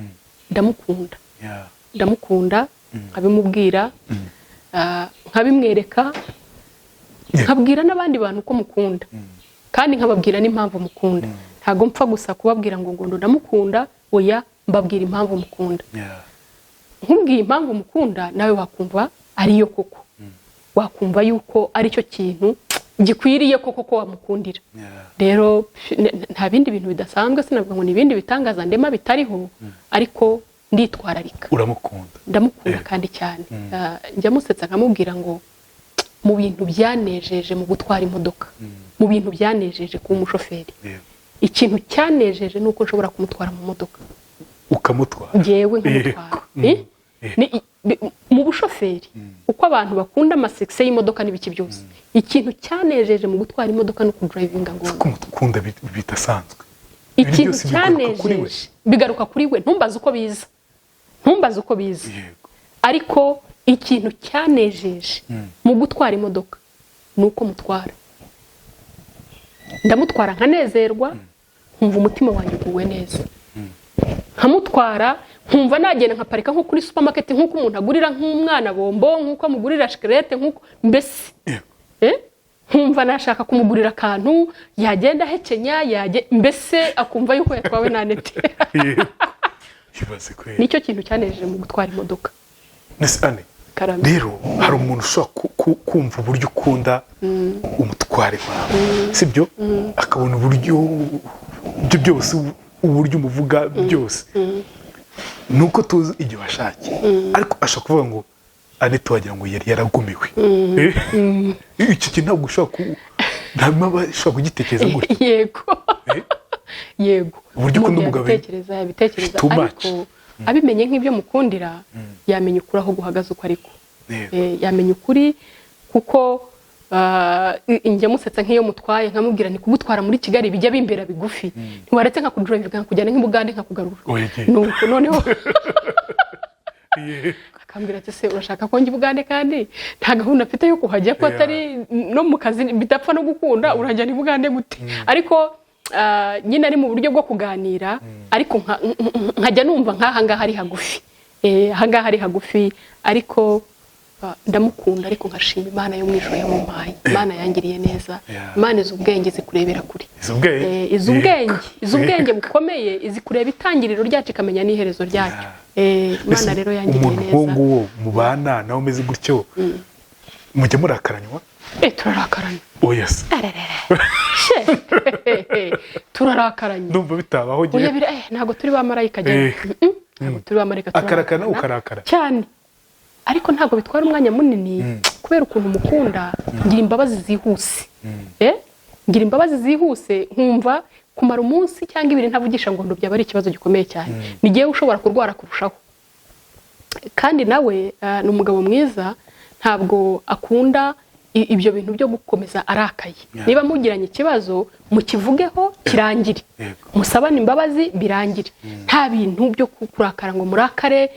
ndamukunda. Ndamukunda, nkabimubwira, nkabimwereka, nkabwira n'abandi bantu ko mukunda, kandi nkababwira n'impamvu mukunda. Ntabwo mpfa gusa kubabwira ngo ndamukunda, oya, mbabwira impamvu mukunda. Nkubwiye impamvu mukunda, nawe wakumva ariyo koko, wakumva yuko aricyo kintu gikwiriye koko ko wamukundira. Rero nta bindi bintu bidasanzwe, sinavuga ngo ni ibindi bitangaza ndema bitariho, ariko nditwararika. Uramukunda. Ndamukunda kandi cyane. Njya musetsa nkamubwira ngo mu bintu byanejeje mu gutwara imodoka, mu bintu byanejeje kuba umushoferi, ikintu cyanejeje ni uko nshobora kumutwara mu modoka. Ukamutwara. Njyewe nkamutwara. Eh? Mu bushoferi, uko abantu bakunda amasekise y'imodoka n'ibiki byose, ikintu cyanejeje mu gutwara imodoka no kudrivinga ngo Ko mukunda bidasanzwe. Ibintu ikintu byose bigaruka kuri we. cyanejeje bigaruka kuri we. Ntumbaze uko biza, ntumbaze uko biza, ariko ikintu cyanejeje mu gutwara imodoka ni uko mutwara. Ndamutwara nkanezerwa, nkumva umutima wanjye uguwe neza. Nkamutwara nkumva nagenda nkaparika nko kuri supermarket, nk'uko umuntu agurira nk'umwana bombo, nk'uko amugurira shikarete, nk'uko mbese. Eh? Nkumva nashaka kumugurira akantu yagenda ahekenya, mbese akumva yuko yatwawe na Anete. Yego. Ibaze kweli. Nicyo kintu cyanejeje mu gutwara imodoka. Nese Ane, Karame. rero hari umuntu ushobora kumva uburyo ukunda umutware wawe, sibyo? Akabona uburyo ibyo byose, uburyo umuvuga byose, nuko tuzi igihe washakiye, ariko ashobora kuvuga ngo Anete wagira ngo yari yaragumiwe. Icyo kintu ntabwo ushobora ku ntabwo aba ashobora kugitekereza gutya. Yego. Yego. Uburyo ukunda Umuntu umugabo yabitekereza, too much. ariko abimenye nk'ibyo mukundira, yamenya ukuri aho guhagaze uko ariko. Yamenya ukuri kuko njya musetsa nk'iyo mutwaye, nkamubwira nti kugutwara muri Kigali bijya bimbera bigufi, ntiwaretse nkakudrive, nkakujyana nk'Ubugande, nkakugarura. Oya. Nuko noneho akambwira ati: "Se urashaka ko njya i Bugande kandi nta gahunda mfite yo kuhajya, ko atari no mu kazi bidapfa no gukunda, urajyana i Bugande gute?" Ariko nyine ari mu buryo bwo kuganira, ariko nkajya numva nk'aha ngaha ari hagufi. Aha ngaha ari hagufi, ariko ndamukunda, ariko nkashima Imana yo mu ijuru yamumpaye. Imana yangiriye neza. Imana izi ubwenge, izi kurebera kure. Izi ubwenge. Izi ubwenge, izi ubwenge bukomeye, izi kureba itangiriro ryacu ikamenya n'iherezo ryacyo. Imana Ese rero yangiriye umuntu nk'uwo neza. nguwo mubana nawe umeze gutyo, mujya murakaranywa? Turarakaranye. Oya se. She, turarakaranye. Ndumva bitabaho. Oya. Ngewe Ntabwo turi ba marayika jyewe. Ntabwo turi ba marayika. Akarakara nawe Turarakara. ukarakara. Cyane, ariko ntabwo bitwara umwanya munini kubera ukuntu mukunda, ngira imbabazi zihuse. Ngira imbabazi zihuse, nkumva kumara umunsi cyangwa 2 ntavugisha ngo byaba ari ikibazo gikomeye cyane. Ni jyewe ushobora kurwara kurushaho. Kandi nawe ni umugabo mwiza, ntabwo akunda ibyo bintu byo gukomeza arakaye. Niba mugiranye ikibazo, mukivugeho kirangire, musabane imbabazi birangire. Nta bintu byo kurakara ngo murakare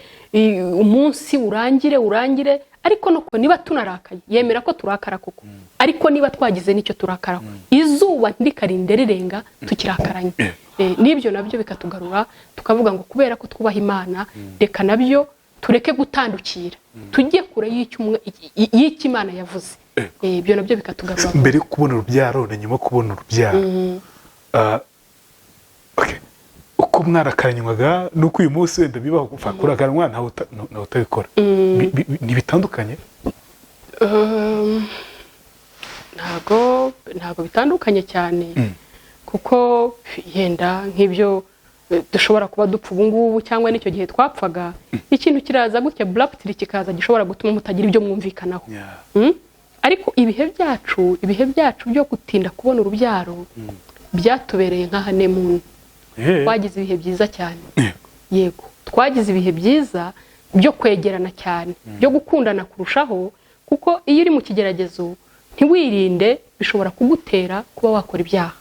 umunsi urangire urangire. Ariko nuko niba tunarakaye, yemera ko turakara koko, ariko niba twagize n'icyo turakaraho, izuba ntikarinde rirenga tukirakaranye. N'ibyo nabyo bikatugarura, tukavuga ngo kubera ko twubaha Imana, reka nabyo tureke gutandukira, tujye kure y'icyo Imana yavuze. Ibyo nabyo bikatugarura. Mbere yo kubona urubyaro na nyuma yo kubona urubyaro, okay. Uko mwarakaranywaga nuko uyu munsi wenda bibaho gupfa kurakaranywa, ntawe utabikora. Ntibitandukanye? Ntabwo bitandukanye cyane, kuko yenda nk'ibyo dushobora kuba dupfa ubu ngubu cyangwa n'icyo gihe twapfaga, ikintu kiraza gutya buraputiri kikaza gishobora gutuma mutagira ibyo mwumvikanaho. Ariko ibihe byacu byo gutinda kubona urubyaro byatubereye nka honeymoon. Twagize ibihe byiza cyane. Yego, twagize ibihe byiza byo kwegerana cyane, byo gukundana kurushaho, kuko iyo uri mu kigeragezo ntiwirinde, bishobora kugutera kuba wakora ibyaha.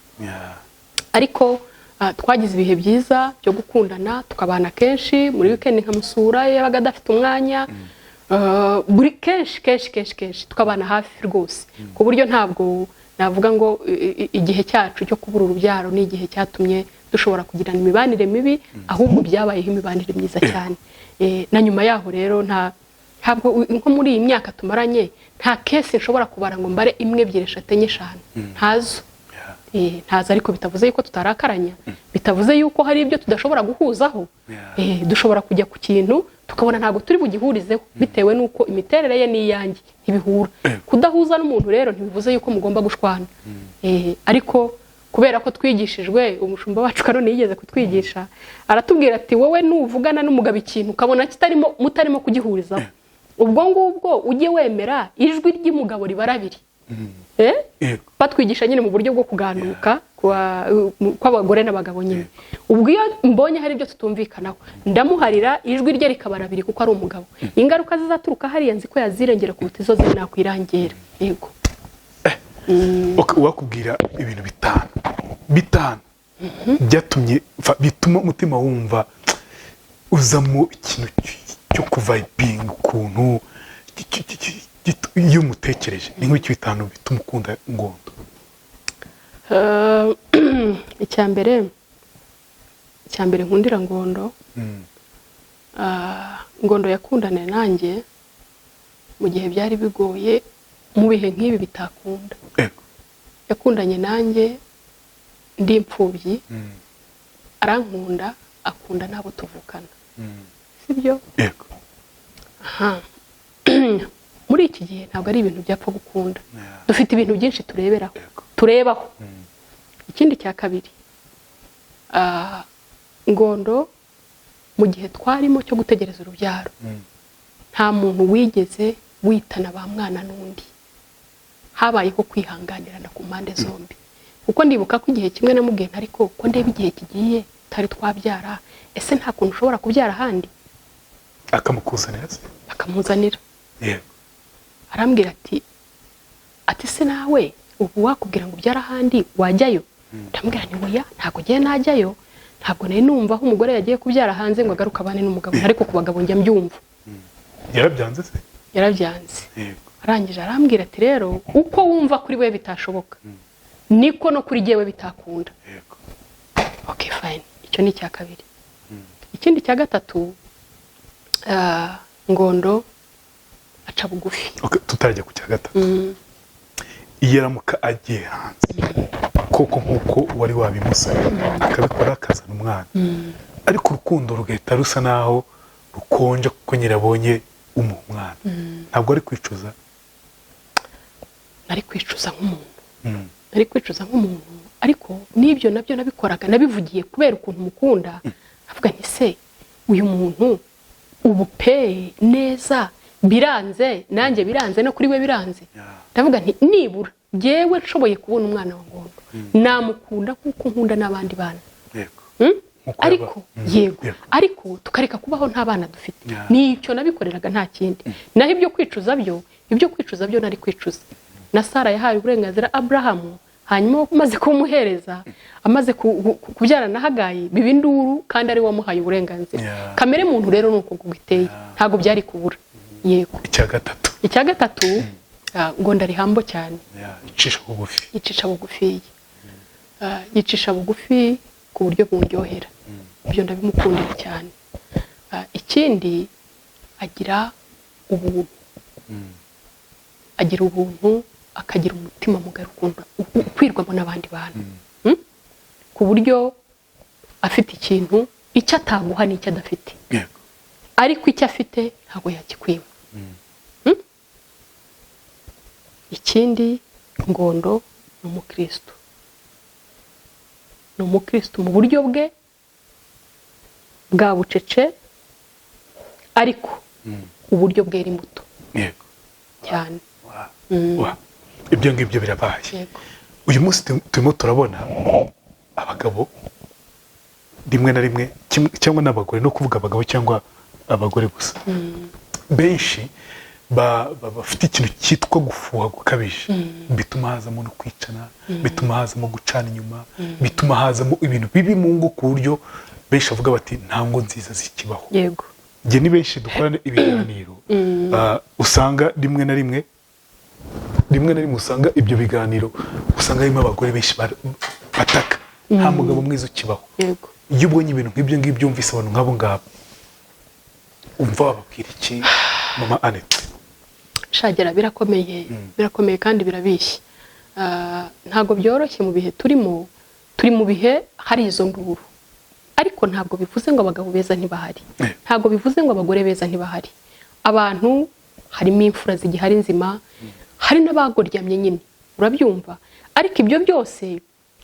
Ariko twagize ibihe byiza byo gukundana, tukabana kenshi muri weekend, nkamusura iyo yabaga adafite umwanya. Buri kenshi kenshi kenshi kenshi tukabana hafi rwose, ku buryo ntabwo navuga ngo igihe cyacu cyo kubura urubyaro ni igihe cyatumye dushobora kugirana imibanire mibi, ahubwo byabayeho imibanire myiza cyane. Na nyuma yaho rero ntabwo nko muri iyi myaka tumaranye, nta case nshobora kubara ngo mbare imwe, ebyiri, eshatu, enye, eshanu, ntazo. Ntazo, ariko bitavuze yuko tutarakaranya, bitavuze yuko hari ibyo tudashobora guhuzaho. Dushobora kujya ku kintu tukabona ntabwo turi bugihurizeho bitewe n'uko imiterere ye n'iyanjye ntibihura. Kudahuza n'umuntu rero ntibivuze yuko mugomba gushwana. Ariko kubera ko twigishijwe, umushumba wacu Kanoni yigeze kutwigisha, aratubwira ati: "Wowe nuvugana n'umugabo ikintu ukabona kitarimo, mutarimo kugihurizaho, ubwo ngubwo ujye wemera ijwi ry'umugabo ribara abiri." Batwigisha nyine mu buryo bwo kuganduka kw'abagore n'abagabo nyine. Ubwo iyo mbonye hari ibyo tutumvikanaho, ndamuharira ijwi rye rikabara abiri, kuko ari umugabo. Ingaruka zizaturuka hariya nzi ko yazirengera kuruta izo ziri nakwirangira. Yego. Ok, uwakubwira ibintu bitanu bitanu byatumye bituma umutima wumva uzamo ikintu cyo kuvibinga ukuntu iyo umutekereje, ni nk'ibiki bitanu bituma ukunda Ngondo? Icya mbere nkundira Ngondo, Ngondo yakundaniye nanjye mu gihe byari bigoye, mu bihe nk'ibi bitakunda. Yakundanye nanjye ndi imfubyi, arankunda, akunda n'abo tuvukana, sibyo? Yego. Aha. Muri iki gihe ntabwo ari ibintu byapfa gukunda. Dufite ibintu byinshi tureberaho, turebaho. Ikindi cya kabiri, Ngondo mu gihe twarimo cyo gutegereza urubyaro, nta muntu wigeze witana ba mwana n'undi. Habayeho kwihanganirana ku mpande zombi, kuko ndibuka ko igihe kimwe namubwiye nti: "Ariko ko ndeba igihe kigiye tutari twabyara, ese nta kuntu ushobora kubyara ahandi?" Akamukuzanira se? Akamuzanira. Arambwira ati: "Se nawe ubu wakubwira ngo ubyare ahandi wajyayo?" Ndamubwira nti: "Oya, ntabwo ngiye najyayo. Ntabwo nari numva aho umugore yagiye kubyara hanze ngo agaruke abane n'umugabo, ariko ku bagabo njya mbyumva." Yarabyanze se? Yarabyanze. Arangije arambwira ati: "Rero uko wumva kuri we bitashoboka, niko no kuri jyewe bitakunda." Okay, fine. Icyo ni icya kabiri. Ikindi cya gatatu, Ngondo aca bugufi. Okay, tutarajya ku cya gatatu, iyo aramuka agiye hanze koko nk'uko wari wabimusabye, akabikora, akazana umwana, ariko urukundo rugahita rusa naho rukonja kuko nyirabonye umuha umwana, ntabwo ari kwicuza? Nari kwicuza nk'umuntu. Nari kwicuza nk'umuntu, ariko n'ibyo nabyo nabikoraga nabivugiye kubera ukuntu mukunda. Avuga nti: "Se uyu muntu ubu pe neza biranze, nanjye biranze, no kuri we biranze." Ndavuga nti: "Nibura jyewe nshoboye kubona umwana wa Ngondo, namukunda nk'uko nkunda n'abandi bana." Nk'uko Ariko yego, ariko tukareka kubaho nta bana dufite. Nicyo nabikoreraga, nta kindi. Naho ibyo kwicuza byo, ibyo kwicuza byo nari kwicuza. Na Sara yahaye uburenganzira Aburahamu, hanyuma amaze kumuhereza, amaze kubyara na Hagayi, biba induru kandi ari we wamuhaye uburenganzira. Kamere muntu rero ni uko nguko iteye. Ntabwo byari kubura, yego. Icya gatatu? Icya gatatu, ngo ndarihambo cyane. Yeah, icisha bugufi. Yicisha bugufi. Yicisha bugufi ku buryo bundyohera. Ibyo ndabimukundira cyane. Ikindi, agira ubuntu. Agira ubuntu, akagira umutima mugari, ukunda ukwirwamo n'abandi bantu. Ku buryo afite ikintu, icyo ataguha n'icyo adafite, ariko icyo afite ntabwo yakikwima. Ikindi, Ngondo ni umukristo. Ni umukristo mu buryo bwe bwa bucece, ariko uburyo bwera imbuto cyane. Ibyo ngibyo birabaye. Uyu munsi turimo turabona abagabo rimwe na rimwe cyangwa n'abagore, no kuvuga abagabo cyangwa abagore gusa, benshi bafite ikintu cyitwa gufuha gukabije, bituma hazamo no kwicana, bituma hazamo gucana inyuma, bituma hazamo ibintu bibi mu ngo, ku buryo benshi bavuga bati: "Nta ngo nziza zikibaho." Njye ni benshi dukorana ibiganiro, usanga rimwe na rimwe usanga ibyo biganiro usanga harimo abagore benshi bataka: "Nta mugabo mwiza ukibaho." Iyo ubonye ibintu nk'ibyo ngibyo, wumvise abantu nk'abo ngabo, umva wababwira iki, mama Annette? Shagera, birakomeye, birakomeye kandi birabishye. Ntabwo byoroshye mu bihe turimo. Turi mu bihe hari izo nduru, ariko ntabwo bivuze ngo abagabo beza ntibahari. Ntabwo bivuze ngo abagore beza ntibahari. Abantu harimo imfura zigihari nzima, hari n'abagoryamye nyine, urabyumva. Ariko ibyo byose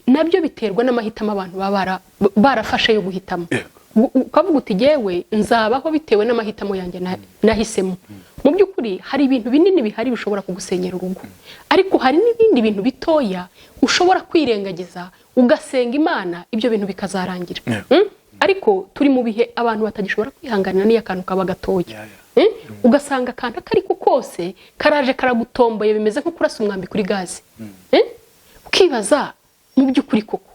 nabyo biterwa n'amahitamo abantu baba barafashe yo guhitamo. Ukavuga uti: "Jyewe nzabaho bitewe n'amahitamo yanjye nahisemo." Mu by'ukuri hari ibintu binini bihari bishobora kugusenyera urugo, ariko hari n'ibindi bintu bitoya ushobora kwirengagiza, ugasenga Imana, ibyo bintu bikazarangira. Ariko turi mu bihe abantu batagishobora kwihanganira n'iyo akantu kaba gatoya. Ugasanga akantu ako ariko kose karaje karagutomboye, bimeze nko kurasa umwambi kuri gaze. Ukibaza mu by'ukuri koko,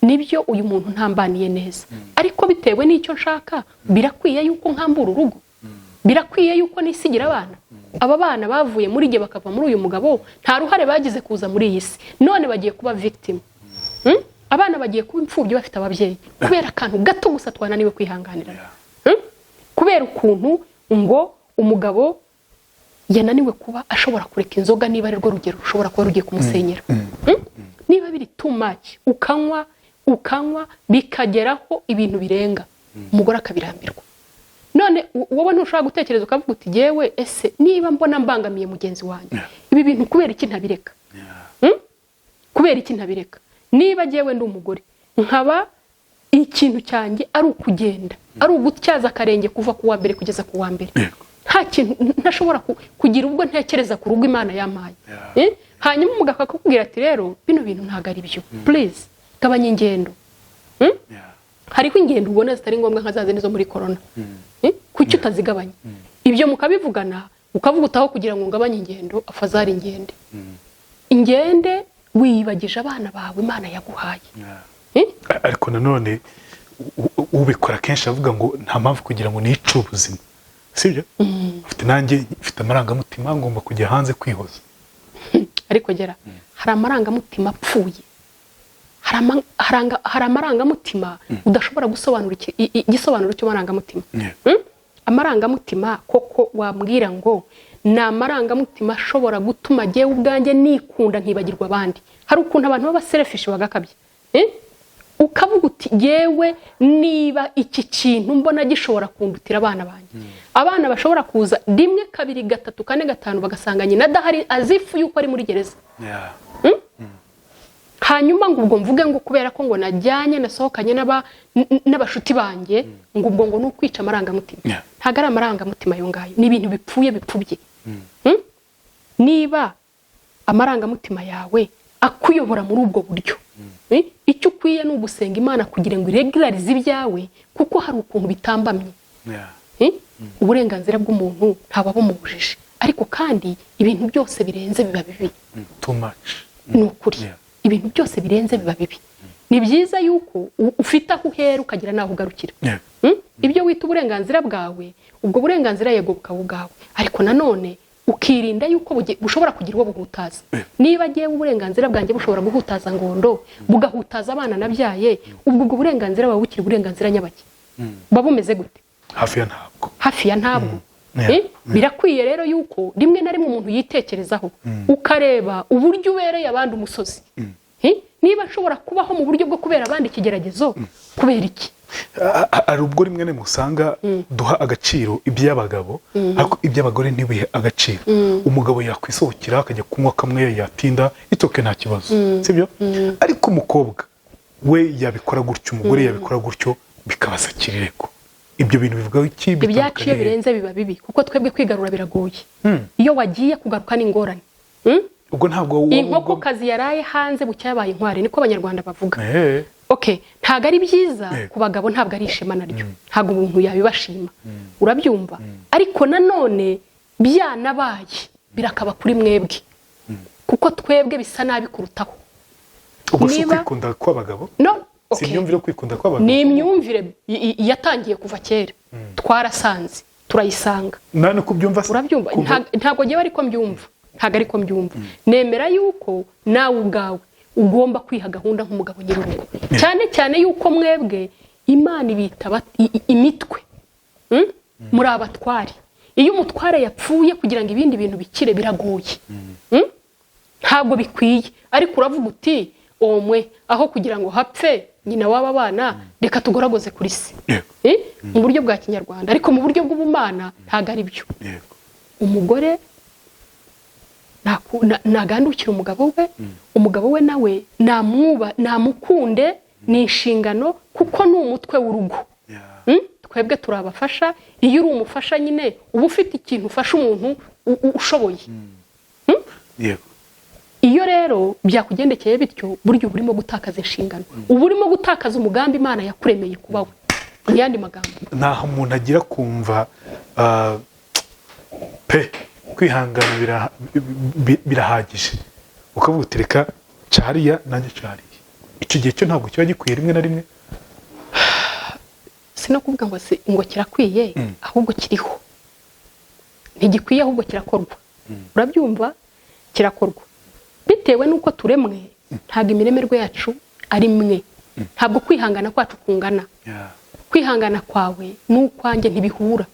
nibyo uyu muntu ntambaniye neza, ariko bitewe n'icyo nshaka, birakwiye yuko nkambura urugo? Birakwiye yuko nisigira abana? Aba bana bavuye muri jye, bakava muri uyu mugabo, nta ruhare bagize kuza muri iyi si, none bagiye kuba victim. Abana bagiye kuba imfubyi bafite ababyeyi kubera akantu gato gusa twananiwe kwihanganira. Kubera ukuntu ngo umugabo Yananiwe kuba ashobora kureka inzoga, niba ari rwo rugero rushobora kuba rugiye kumusenyera. Niba biri too much, ukanywa ukanywa bikageraho ibintu birenga, umugore akabirambirwa. None wowe ntushobora gutekereza ukavuga uti: "Yewe, ese niba mbona mbangamiye mugenzi wanjye, ibi bintu kubera iki ntabireka? Kubera iki ntabireka?" Niba jyewe ndi umugore, nkaba ikintu cyanjye ari ukugenda, ari ugutyaza akarenge kuva ku wa mbere kugeza ku wa mbere, nta kintu ntashobora kugira ubwo ntekereza ku rugo Imana yampaye. Eh? Hanyuma umugabo akakubwira ati: "Rero bino bintu ntabwo ari byo, please gabanya ingendo." Hariho ingendo ubona zitari ngombwa, nka za zindi zo muri korona. Eh? Kuki utazigabanya? Ibyo mukabivugana, ukavuga utaho kugira ngo ngabanye ingendo, afazari ingende ingende wiyibagije abana bawe Imana yaguhaye. Eh? Ariko nanone ubikora kenshi avuga ngo nta mpamvu kugira ngo nice ubuzima, sibyo? Mfite, nanjye mfite amarangamutima, ngomba kujya hanze kwihoza. Ariko gera hari amarangamutima apfuye, hari amarangamutima udashobora gusobanura igisobanuro cy'amarangamutima. Amarangamutima koko wambwira ngo ni amarangamutima ashobora gutuma jyewe ubwanjye nikunda nkibagirwa abandi? Hari ukuntu abantu baba selfish bagakabya. Eh? Ukavuga uti: "Yewe, niba iki kintu mbona gishobora kundutira abana banjye." Abana bashobora kuza rimwe, kabiri, gatatu, kane, gatanu, bagasanga nyina adahari, azifu yuko ari muri gereza. Hanyuma ngo ubwo mvuge ngo kubera ko ngo najyanye nasohokanye n'abashuti banjye, ngo ubwo ngo ni ukwica amarangamutima. Ntabwo ari amarangamutima ayo ngayo, ni ibintu bipfuye bipfubye. Niba amarangamutima yawe akuyobora muri ubwo buryo, icyo ukwiye ni ugusenga Imana kugira ngo iregularize ibyawe, kuko hari ukuntu bitambamye. Eh? Uburenganzira bw'umuntu ntababumubujije, ariko kandi ibintu byose birenze biba bibi. Too much. Ni ukuri. Ibintu byose birenze biba bibi. Ni byiza yuko ufite aho uhera ukagira n'aho ugarukira. Ibyo wita uburenganzira bwawe, ubwo burenganzira yego bukaba ubwawe, ariko nanone ukirinda yuko bushobora kugira uwo buhutaza. Niba agiye uburenganzira bwanjye bushobora guhutaza Ngondo, bugahutaza abana nabyaye, ubwo burenganzira buba bukiri uburenganzira nyabaki? Buba bumeze gute? Hafi ya ntabwo. Hafi ya ntabwo. Yeah. Eh? Birakwiye rero yuko rimwe na rimwe umuntu yitekerezaho, ukareba uburyo ubereye abandi umusozi. Eh? Niba nshobora kubaho mu buryo bwo kubera abandi ikigeragezo, kubera iki? Hari ubwo rimwe na rimwe usanga duha agaciro iby'abagabo, ariko iby'abagore ntibihe agaciro. Umugabo yakwisohokera akajya kunywa kamwe, yatinda itoke, nta kibazo, sibyo? Ariko umukobwa we yabikora gutyo, umugore yabikora gutyo, bikabasakira irego. Ibyo bintu bivuga iki? Ibyacu iyo Bitandukaniye he? birenze biba bibi, kuko twebwe kwigarura biragoye. Iyo wagiye, kugaruka ni ingorane. Ubwo ntabwo Inkokokazi yaraye hanze bucya yabaye inkware, niko Abanyarwanda bavuga. Okay, ntabwo ari byiza. Ku bagabo ntabwo ari ishema naryo, ntabwo umuntu yabibashima, urabyumva? Ariko nanone byanabaye birakaba kuri mwebwe, kuko twebwe bisa nabi kurutaho. Ubwo si Niba ukwikunda kw'abagabo? No. Si Okay. imyumvire yo kwikunda kw'abagabo? Ni imyumvire yatangiye kuva kera, twarasanze turayisanga. Nani uko ubyumva se? Urabyumva? Ntabwo ngewe ariko mbyumva, ntabwo ariko mbyumva. Nemera yuko nawe ubwawe ugomba kwiha gahunda nk'umugabo nyir'urugo, cyane cyane yuko mwebwe Imana ibita imitwe. Muri abatware. Iyo umutware yapfuye, kugira ngo ibindi bintu bikire biragoye. Ntabwo bikwiye, ariko uravuga uti: "Omwe aho kugira ngo hapfe nyina w'aba bana, reka tugoragoze kuri se." Eh? Mu buryo bwa kinyarwanda, ariko mu buryo bw'ubumana ntabwo ari byo. Umugore nagandukira umugabo we, umugabo we nawe namwuba, namukunde, ni inshingano, kuko ni umutwe w'urugo. Twebwe turi abafasha. Iyo uri umufasha nyine uba ufite ikintu ufasha umuntu ushoboye. Iyo rero byakugendekeye bityo, burya uba urimo gutakaza inshingano, uba urimo gutakaza umugambi Imana yakuremeye kuba we, mu yandi magambo. Ntaho umuntu agira kumva pe kwihangana birahagije, ukavuga uti: "Reka cariya nanjye cariya." Icyo gihe cyo ntabwo kiba gikwiye rimwe na rimwe? Si no kuvuga ngo ngo kirakwiye, ahubwo kiriho. Ntigikwiye, ahubwo kirakorwa, urabyumva? Kirakorwa bitewe n'uko turemwe. Ntabwo imiremerwe yacu ari imwe, ntabwo kwihangana kwacu kungana. Kwihangana kwawe n'ukwanjye ntibihura.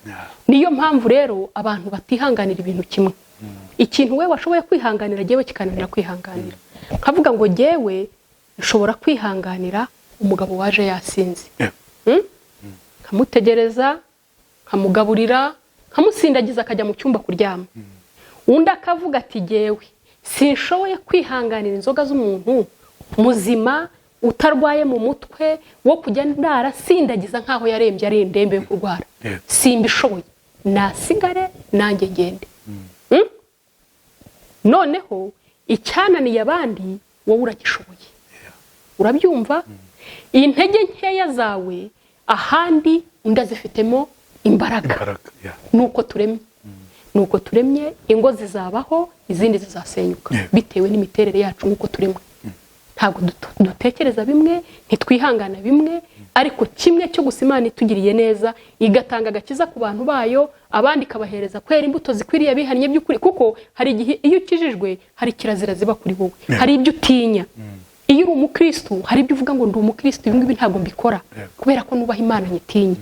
Niyo mpamvu rero abantu batihanganira ibintu kimwe. Ikintu we washoboye kwihanganira, jyewe kikananira kwihanganira. Nkavuga ngo jyewe nshobora kwihanganira umugabo waje yasinze, nkamutegereza, nkamugaburira, nkamusindagiza, akajya mu cyumba kuryama. Undi akavuga ati: "Jyewe sinshoboye kwihanganira inzoga z'umuntu muzima utarwaye mu mutwe, wo kujya ndarasindagiza nk'aho yarembye, ari indembe yo kurwara. Simbishoboye, nasigare nanjye ngende." Noneho icyananiye abandi wowe uragishoboye. Urabyumva, intege nkeya zawe ahandi undi azifitemo imbaraga. Imbaraga, yeah. Nuko turemye, nuko turemye. Ingo zizabaho, izindi zizasenyuka, bitewe n'imiterere yacu nk'uko turemwe. Ntabwo dutekereza bimwe, ntitwihangana bimwe. Ariko kimwe cyo gusa, Imana itugiriye neza, igatanga agakiza ku bantu bayo, abandi ikabahereza kwera imbuto zikwiriye bihannye by'ukuri, kuko hari igihe iyo ukijijwe hari kirazira ziba kuri wowe. Hari ibyo utinya. Iyo uri umukristu, hari ibyo uvuga ngo: "Ndi umukristu, ibi ngibi ntabwo mbikora kubera ko nubaha Imana, nyitinya."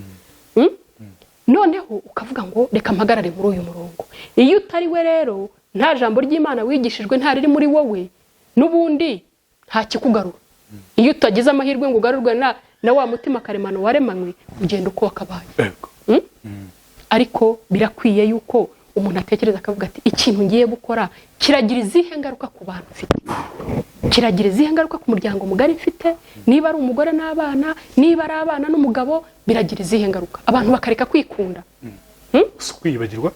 Noneho ukavuga ngo: "Reka mpagarare muri uyu murongo." Iyo utari we rero, nta jambo ry'Imana wigishijwe, nta riri muri wowe, n'ubundi nta kikugarura. Iyo utagize amahirwe ngo ugarurwe na wa mutima karemano waremanywe, ugenda uko wakabaye. Ariko birakwiye yuko umuntu atekereza akavuga ati: "Ikintu ngiye gukora kiragira izihe ngaruka ku bantu mfite? Kiragira izihe ngaruka ku muryango mugari mfite? Niba ari umugore n'abana, niba ari abana n'umugabo, biragira izihe ngaruka?" Abantu bakareka kwikunda. Si ukwiyibagirwa?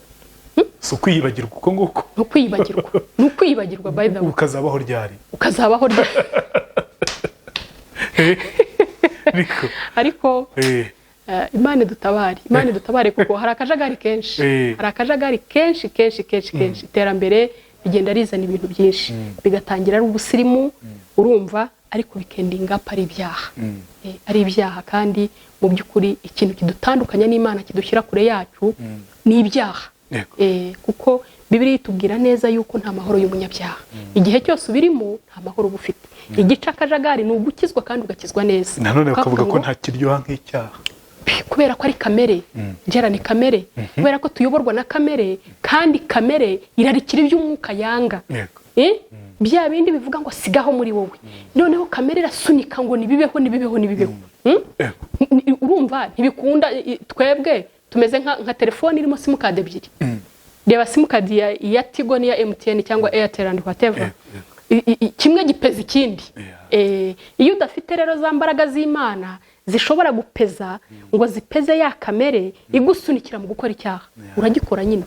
Si ukwiyibagirwa uko nguko? Ni ukwiyibagirwa, ni ukwiyibagirwa, by the way. Ukazabaho ryari? Ukazabaho ryari? Niko. Ariko Imana idutabare, Imana idutabare, kuko hari akajagari kenshi. Hari akajagari kenshi kenshi kenshi kenshi. Iterambere rigenda rizana ibintu byinshi, bigatangira ari ubusirimu, urumva, ariko bikendinga up ari ibyaha. Ari ibyaha. Kandi mu by'ukuri ikintu kidutandukanya n'Imana, kidushyira kure yacu, ni ibyaha. Kuko Bibiliya itubwira neza yuko nta mahoro y'umunyabyaha. Igihe cyose ubirimo, nta mahoro uba ufite. Igice akajagari ni ugukizwa kandi ugakizwa neza. Nanone bakavuga Ukavuga ko ngo, nta kiryoha nk'icyaha. Kubera ko ari kamere ngera, ni kamere, kubera ko tuyoborwa na kamere, kandi kamere irarikira iby'umwuka yanga. Eh? Bya bindi bivuga ngo sigaho muri wowe, noneho kamere irasunika ngo nibibeho, nibibeho, nibibeho. Urumva ntibikunda. Twebwe tumeze nka telefone irimo simukadi ebyiri. Reba simukadi ya Tigo n'iya MTN cyangwa Airtel and whatever. Kimwe gipeza ikindi. Iyo udafite rero za mbaraga z'Imana zishobora gupeza ngo zipeze ya kamere igusunikira mu gukora icyaha, uragikora nyine.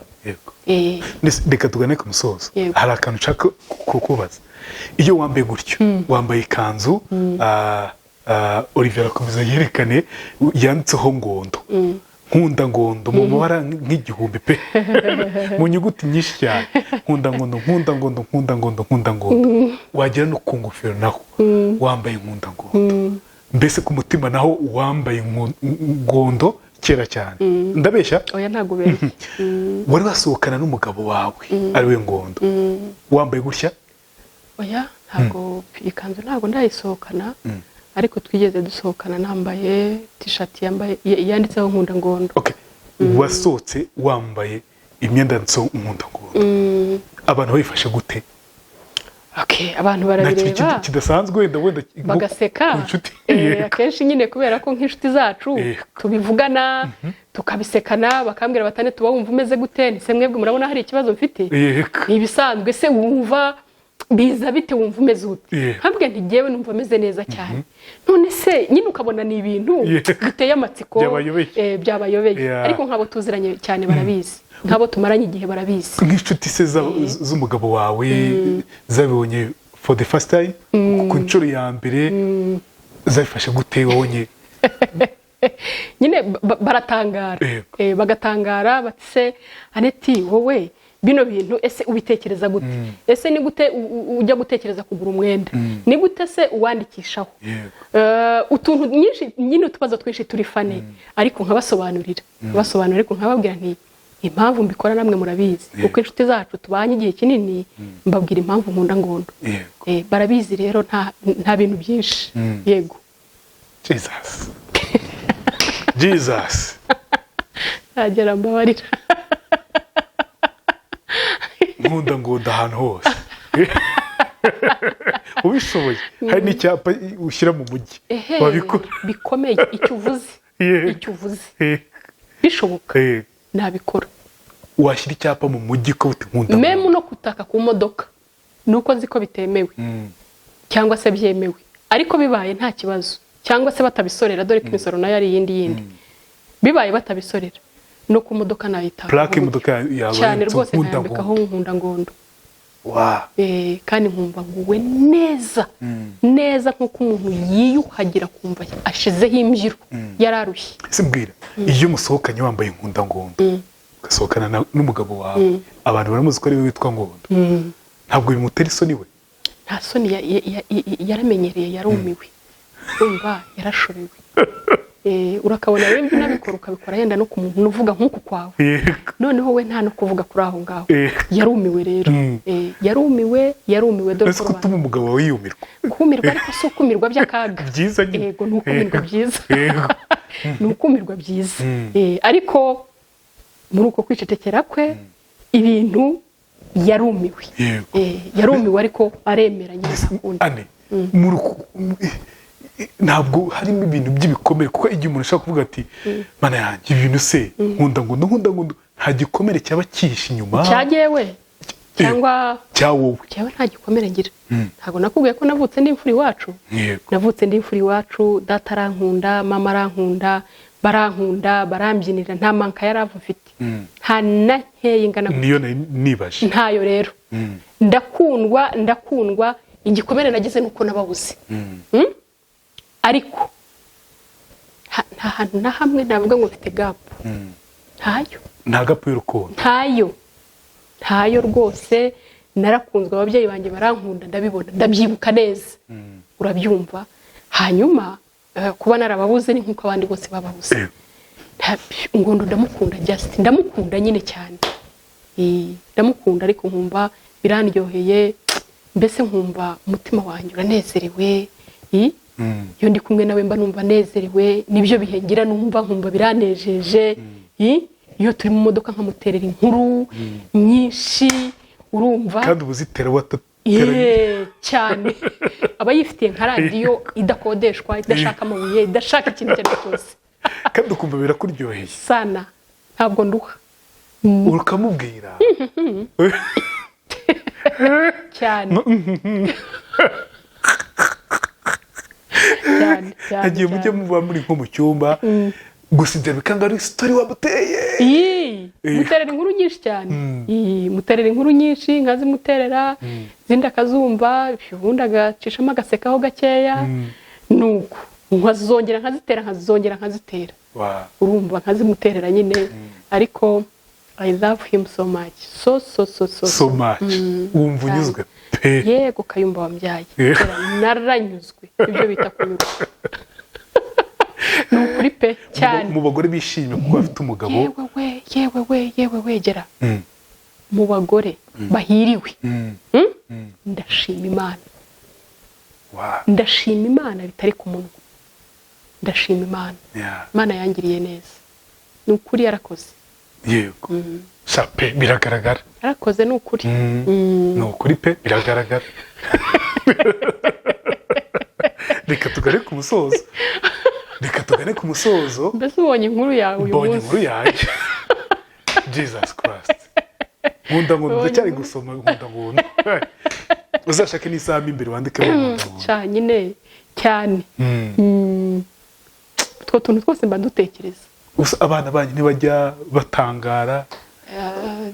Nese, reka tugane ku musozo. Yego. Hari akantu nshaka kukubaza. Iyo wambaye gutyo, wambaye ikanzu, Olivier arakomeza yerekane, yanditseho Ngondo, nkunda Ngondo, mu mabara nk'igihumbi pe, mu nyuguti nyinshi cyane: nkunda Ngondo, nkunda Ngondo, nkunda Ngondo, nkunda Ngondo. Wagera no ku ngofero naho wambaye nkunda Ngondo. Mbese ku mutima naho wambaye Ngondo kera cyane. Ndabeshya? Oya, ntabwo ubeshya. Wari wasohokana n'umugabo wawe ari we Ngondo wambaye gutya? Oya, ntabwo, iyi kanzu ntabwo ndayisohokana, ariko twigeze dusohokana nambaye t-shirt yambaye yanditseho nkunda Ngondo. Okay. Wasohotse wambaye imyenda yanditseho nkunda Ngondo, abantu bayifashe gute? Okay, abantu Nta kintu barabireba kidasanzwe wenda nko bagaseka. ku nshuti? Akenshi nyine kubera ko nk'inshuti zacu tubivugana, tukabisekana, bakambwira batane: "Tuba wumva umeze gute?" Nise: "Mwebwe murabona hari ikibazo mfite? Ni ibisanzwe se? Wumva biza bite? Wumva umeze ute?" Nkabwira nti: "Jyewe numva ameze neza cyane." None se nyine ukabona ni ibintu biteye amatsiko. Byabayobeye. Byabayobeye. Ariko nk'abo tuziranye cyane barabizi, nk'abo tumaranye igihe barabizi. Nk'inshuti se z'umugabo wawe zabibonye for the first time, ku nshuro ya mbere, zabifashe gute wabonye? Nyine baratangara. Bagatangara bati: "Se Aneti, wowe bino bintu ese ubitekereza gute? Ese ni gute ujya gutekereza kugura umwenda? Ni gute se uwandikishaho?" Utuntu nyinshi nyine, utubazo twinshi turi funny, ariko nkabasobanurira, ariko nkababwira nti: "Impamvu mbikora namwe murabizi." Kuko inshuti zacu tubanye igihe kinini, mbabwira impamvu nkunda Ngondo. Barabizi rero, nta bintu byinshi, yego. Jesus, Jesus! Ntagera, mbabarira. Nkunda Ngondo ahantu hose ubishoboye, hari n'icyapa ushyira mu mujyi Ehe, wabikora. Bikomeye icyo uvuze. Icyo uvuze bishoboka, nabikora. Washyira icyapa mu mujyi ko uti "Nkunda Même Ngondo"? No kutaka ku modoka, ni uko nzi ko bitemewe cyangwa se byemewe, ariko bibaye nta kibazo, cyangwa se batabisorera, dore ko imisoro nayo ari iyindi yindi, bibaye batabisorera, no ku modoka nayitaka. Plaque y'imodoka yawe Cyane yanditseho rwose. "Nkunda Nkayambikaho Ngondo". "Nkunda Ngondo". Wa Kandi nkumva nguwe neza neza, nk'uko umuntu yiyuhagira akumva ashizeho imbyiro, yararushye. Ese mbwira, iyo musohokanye wambaye "Nkunda Ngondo", ugasohokana n'umugabo wawe, abantu baramuzi ko ari we witwa Ngondo, ntabwo bimutera isoni we? Nta soni, yaramenyereye, yarumiwe, urumva yarashobewe. Urakabona rero ibyo unabikora, ukabikora yenda no ku muntu uvuga nk'uku kwawe, noneho we nta no kuvuga kuri aho ngaho. Yarumiwe rero. Yarumiwe, yarumiwe, dore Ese ko ko utuma umugabo wawe yumirwa? Kumirwa, ariko si ukumirwa by'akaga. Byiza nyine. Yego, ni ukumirwa byiza. Ni ukumirwa byiza. Ariko muri uko kwicecekera kwe ibintu yarumiwe. Yarumiwe, ariko aremera nyine, ntakunda. Ane muri ntabwo harimo ibintu by'ibikomere, kuko igihe umuntu ashobora kuvuga ati "Mana yanjye, ibi bintu se, nkunda Ngondo, nkunda Ngondo", nta gikomere cyaba cyihishe inyuma? Cyagewe cyangwa Cya wowe. Cyawe nta gikomere ngira. Ntabwo nakubwiye ko navutse ndi imfura iwacu? Yego. Navutse ndi imfura iwacu, data arankunda, mama arankunda, barankunda, barambyinira, nta manque ya love mfite, nta na nkeya ingana gutya. Niyo nari nibaje. Ntayo rero, ndakundwa, ndakundwa. Igikomere nagize ni uko nababuze. Ariko nta hantu na hamwe navuga ngo mfite gap, ntayo. Nta gap y'urukundo? Ntayo, ntayo rwose. Narakunzwe, ababyeyi banjye barankunda, ndabibona, ndabyibuka neza, urabyumva? Hanyuma kuba narababuze ni nk'uko abandi bose bababuze. Ngondo ndamukunda, just ndamukunda nyine cyane. Ndamukunda, ariko nkumva birandyoheye, mbese nkumva umutima wanjye uranezerewe. Iyo ndi kumwe nawe mba numva nezerewe, nibyo bihe ngira, numva nkumva biranejeje. Iyo turi mu modoka nkamuterera inkuru nyinshi, urumva? Kandi uba uzitera watatera? Ye, cyane, aba yifitiye nka radiyo idakodeshwa, idashaka amabuye, idashaka ikintu icyo ari cyo cyose. Kandi ukumva birakuryoheye? Sana, ntabwo nduha. Ukamubwira? Cyane cyane cyane. Hagiye mujye Cyane. Muba muri nko mu cyumba gusa, ibyo bikanga ari story wamuteye? Ii, muterera inkuru nyinshi cyane. Ii, muterera inkuru nyinshi, nkazimuterera, izindi akazumva, ubundi agacishamo agasekaho gakeya, nuko nkazongera nkazitera, nkazongera nkazitera. Urumva, nkazimuterera nyine, ariko I love him so much, so so so so So much, wumva unyuzwe pe? Yego, Kayumba wambyaye. Naranyuzwe, ibyo bita kunyurwa, ni ukuri pe, cyane. Mu bagore bishimye kuko bafite umugabo? Yewe we, yewe we, yewe we, gera mu bagore bahiriwe. Ndashima Imana. Ndashima Imana bitari ku munwa, ndashima Imana. Imana yangiriye neza, ni ukuri, yarakoze. Yego sha pe, biragaragara. Yarakoze, ni ukuri. Ni ukuri pe, biragaragara. Reka tugane ku musozo, reka tugane ku musozo. Mbese ubonye inkuru yawe uyu Mbonye munsi? inkuru yanjye, Jesus Christ, nkunda ngo Mbonye ndacyari inkuru. gusoma "Nkunda Ngondo". Uzashake n'isaha mo imbere wandikemo "Nkunda Ngondo". Cyane nyine, cyane. Utwo tuntu twose mba dutekereza. Gusa abana banyu ntibajya batangara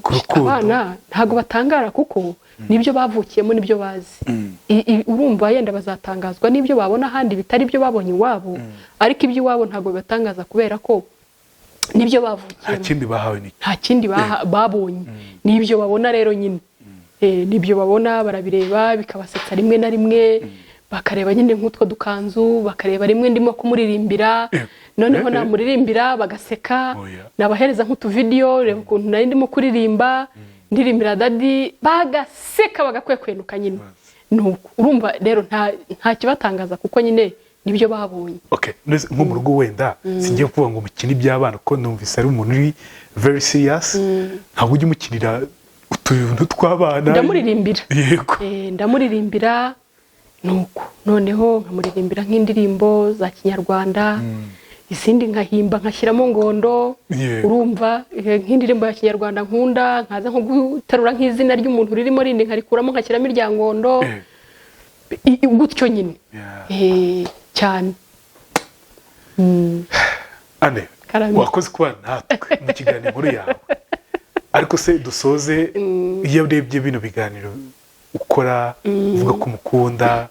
ku rukundo? Abana ntabwo batangara, kuko nibyo bavukiyemo, nibyo bazi. Urumva yenda bazatangazwa n'ibyo babona ahandi bitari ibyo babonye iwabo, ariko iby'iwabo ntabwo bibatangaza kubera ko nibyo Nta bavukiyemo. kindi bahawe ni Nta kindi babonye, nibyo babona rero nyine. Nibyo babona, barabireba bikabasetsa rimwe na rimwe, bakareba nyine nk'utwo dukanzu, bakareba rimwe ndimo kumuririmbira, noneho namuririmbira bagaseka. Oya. Nabahereza nk'utuvidiyo, reba ukuntu nari ndimo kuririmba, ndirimbira daddy, bagaseka, bagakwekwenuka nyine. Nuko urumva rero nta kibatangaza, kuko nyine nibyo babonye. Okay, none nko mu rugo, wenda singiye kuvuga ngo mukine iby'abana, kuko numvise ari umuntu uri very serious, ntabwo ujya umukinira utuntu Utuntu tw'abana. Ndamuririmbira. Ndamuririmbira, nuko noneho nkamuririmbira nk'indirimbo za kinyarwanda, izindi nkahimba nkashyiramo Ngondo. Urumva, nk'indirimbo ya kinyarwanda nkunda, nkaza nko guterura nk'izina ry'umuntu ririmo rindi, nkarikuramo nkashyiramo irya Ngondo. Gutyo nyine. Cyane. Ane. Karame. Wakoze kuba natwe mu kiganiro Inkuru Yawe. Ariko se dusoze, iyo urebye bino biganiro ukora, uvuga ko umukunda,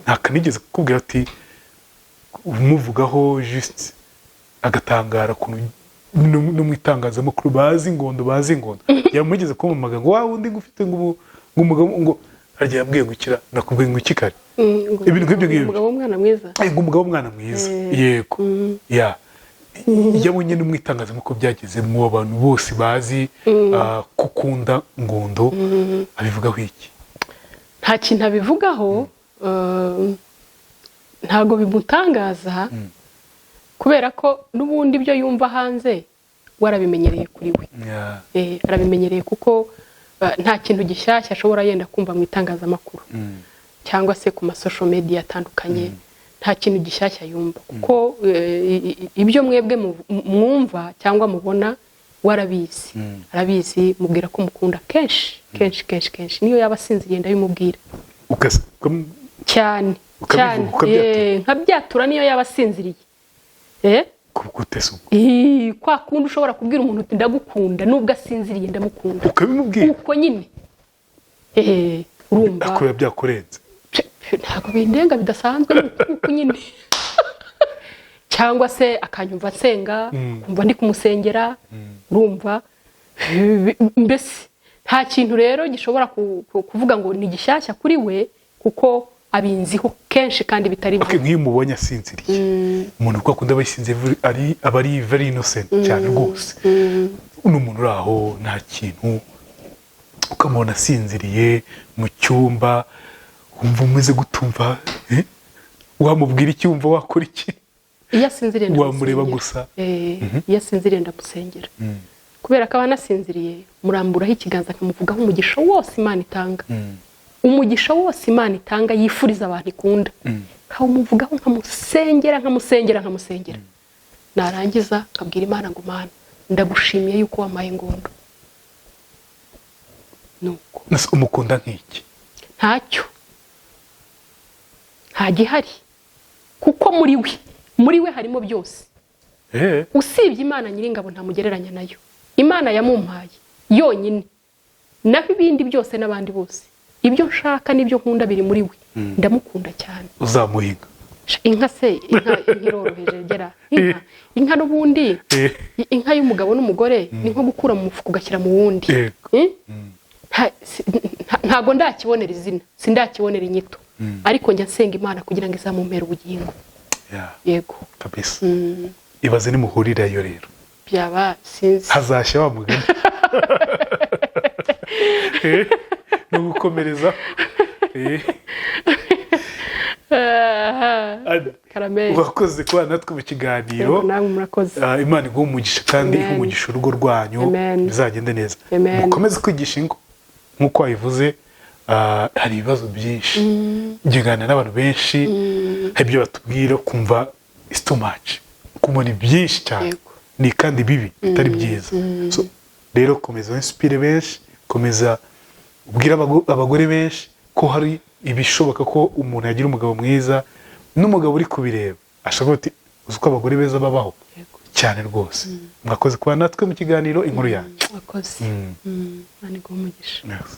nta kanigeze kukubwira ati umuvugaho just agatangara ukuntu no mu itangazamakuru bazi Ngondo, bazi Ngondo, yamugeze kumamaga ngo wa wundi ngo ufite ngo ngo umugabo ngo harya yambwiye ngo ikira nakubwiye ngo iki kare? Ibintu nk'ibyo ngibyo. Umugabo w'umwana mwiza. Ngo umugabo w'umwana mwiza. Yego. Ya, iyo abonye no mu itangazamakuru byagezemo, abantu bose bazi ko ukunda Ngondo, abivugaho iki? Nta kintu abivugaho. Ntabwo bimutangaza, kubera ko n'ubundi ibyo yumva hanze we arabimenyereye kuri we. Arabimenyereye kuko nta kintu gishyashya ashobora yenda kumva mu itangazamakuru cyangwa se ku ma social media atandukanye. Nta kintu gishyashya yumva, kuko ibyo mwebwe mwumva cyangwa mubona we arabizi. Arabizi. Mubwira ko mukunda kenshi kenshi kenshi kenshi, niyo yaba asinziriye ndabimubwira. Cyane. Ukabivuga, cyane. ukabyatura. Nkabyatura niyo yaba asinziriye. Gute se ubwo? Kwa kundi ushobora kubwira umuntu uti ndagukunda, nubwo asinziriye ndamukunda. Ukabimubwira? Uko nyine. Urumva. Ariko biba byakurenze. Ntabwo bindenga bidasanzwe, ni uku nyine, cyangwa se akanyumva nsenga, kumva ndi kumusengera. Urumva mbese nta kintu rero gishobora kuvuga ngo ni gishyashya kuri we, kuko abinziho kenshi kandi bitari Okay, byo. Nk'iyo umubonye asinziriye, umuntu uko akunda aba yisinziriye, aba ari very innocent cyane rwose, ni umuntu uri aho nta kintu, ukamubona asinziriye mu cyumba, wumva umeze gutumva, eh? Wamubwira iki? Wumva wakora iki? Iyo asinziriye Wamureba ndamusengera. gusa? Iyo asinziriye ndamusengera, kubera ko aba anasinziriye muramburaho ikiganza, nkamuvugaho umugisha wose Imana itanga, umugisha wose Imana itanga yifuriza abantu ikunda, nkawumuvugaho, nkamusengera, nkamusengera, nkamusengera, narangiza nkabwira Imana ngo: "Mana, ndagushimiye yuko wampaye Ngondo." Nuko. Nase umukunda nk'iki? Ntacyo, nta gihari, kuko muri we harimo byose. Usibye Imana Nyiringabo, ntamugereranya nayo. Imana yamumpaye yonyine, naho ibindi byose n'abandi bose, ibyo nshaka n'ibyo nkunda biri muri we. Ndamukunda cyane. Uzamuhiga? Inka se, inka, inka iroroheje. Gera inka, inka n'ubundi inka y'umugabo n'umugore ni nko gukura mu mufuka ugashyira mu wundi. Ntabwo ndakibonera izina, sindakibonera inyito, ariko njya nsenga Imana kugira ngo izamumpere ubugingo. Yego. Kabisa. Ibaze nimuhurirayo rero. Byaba sinzi. Hazashya wa mugani. Ni ugukomereza. Ana, Karame. urakoze kuba natwe mu kiganiro. Yego, namwe murakoze. Imana iguhe umugisha kandi Amen. ihe umugisha urugo rwanyu. Amen. Bizagende neza. Amen. Mukomeze kwigisha ingo nk'uko wabivuze. Hari ibibazo byinshi, nganira n'abantu benshi, hari ibyo batubwira kumva it's too much, kumva ni byinshi cyane. Ni kandi bibi, bitari byiza. So, rero komeza inspire benshi, komeza ubwire abagore benshi ko hari ibishoboka ko umuntu yagira umugabo mwiza, n'umugabo uri kubireba ashobora ati uzi ko abagore beza babaho. Cyane rwose. Mwakoze kuba natwe mu kiganiro Inkuru Yanjye. Mwakoze. Imana iguhe umugisha. Yes.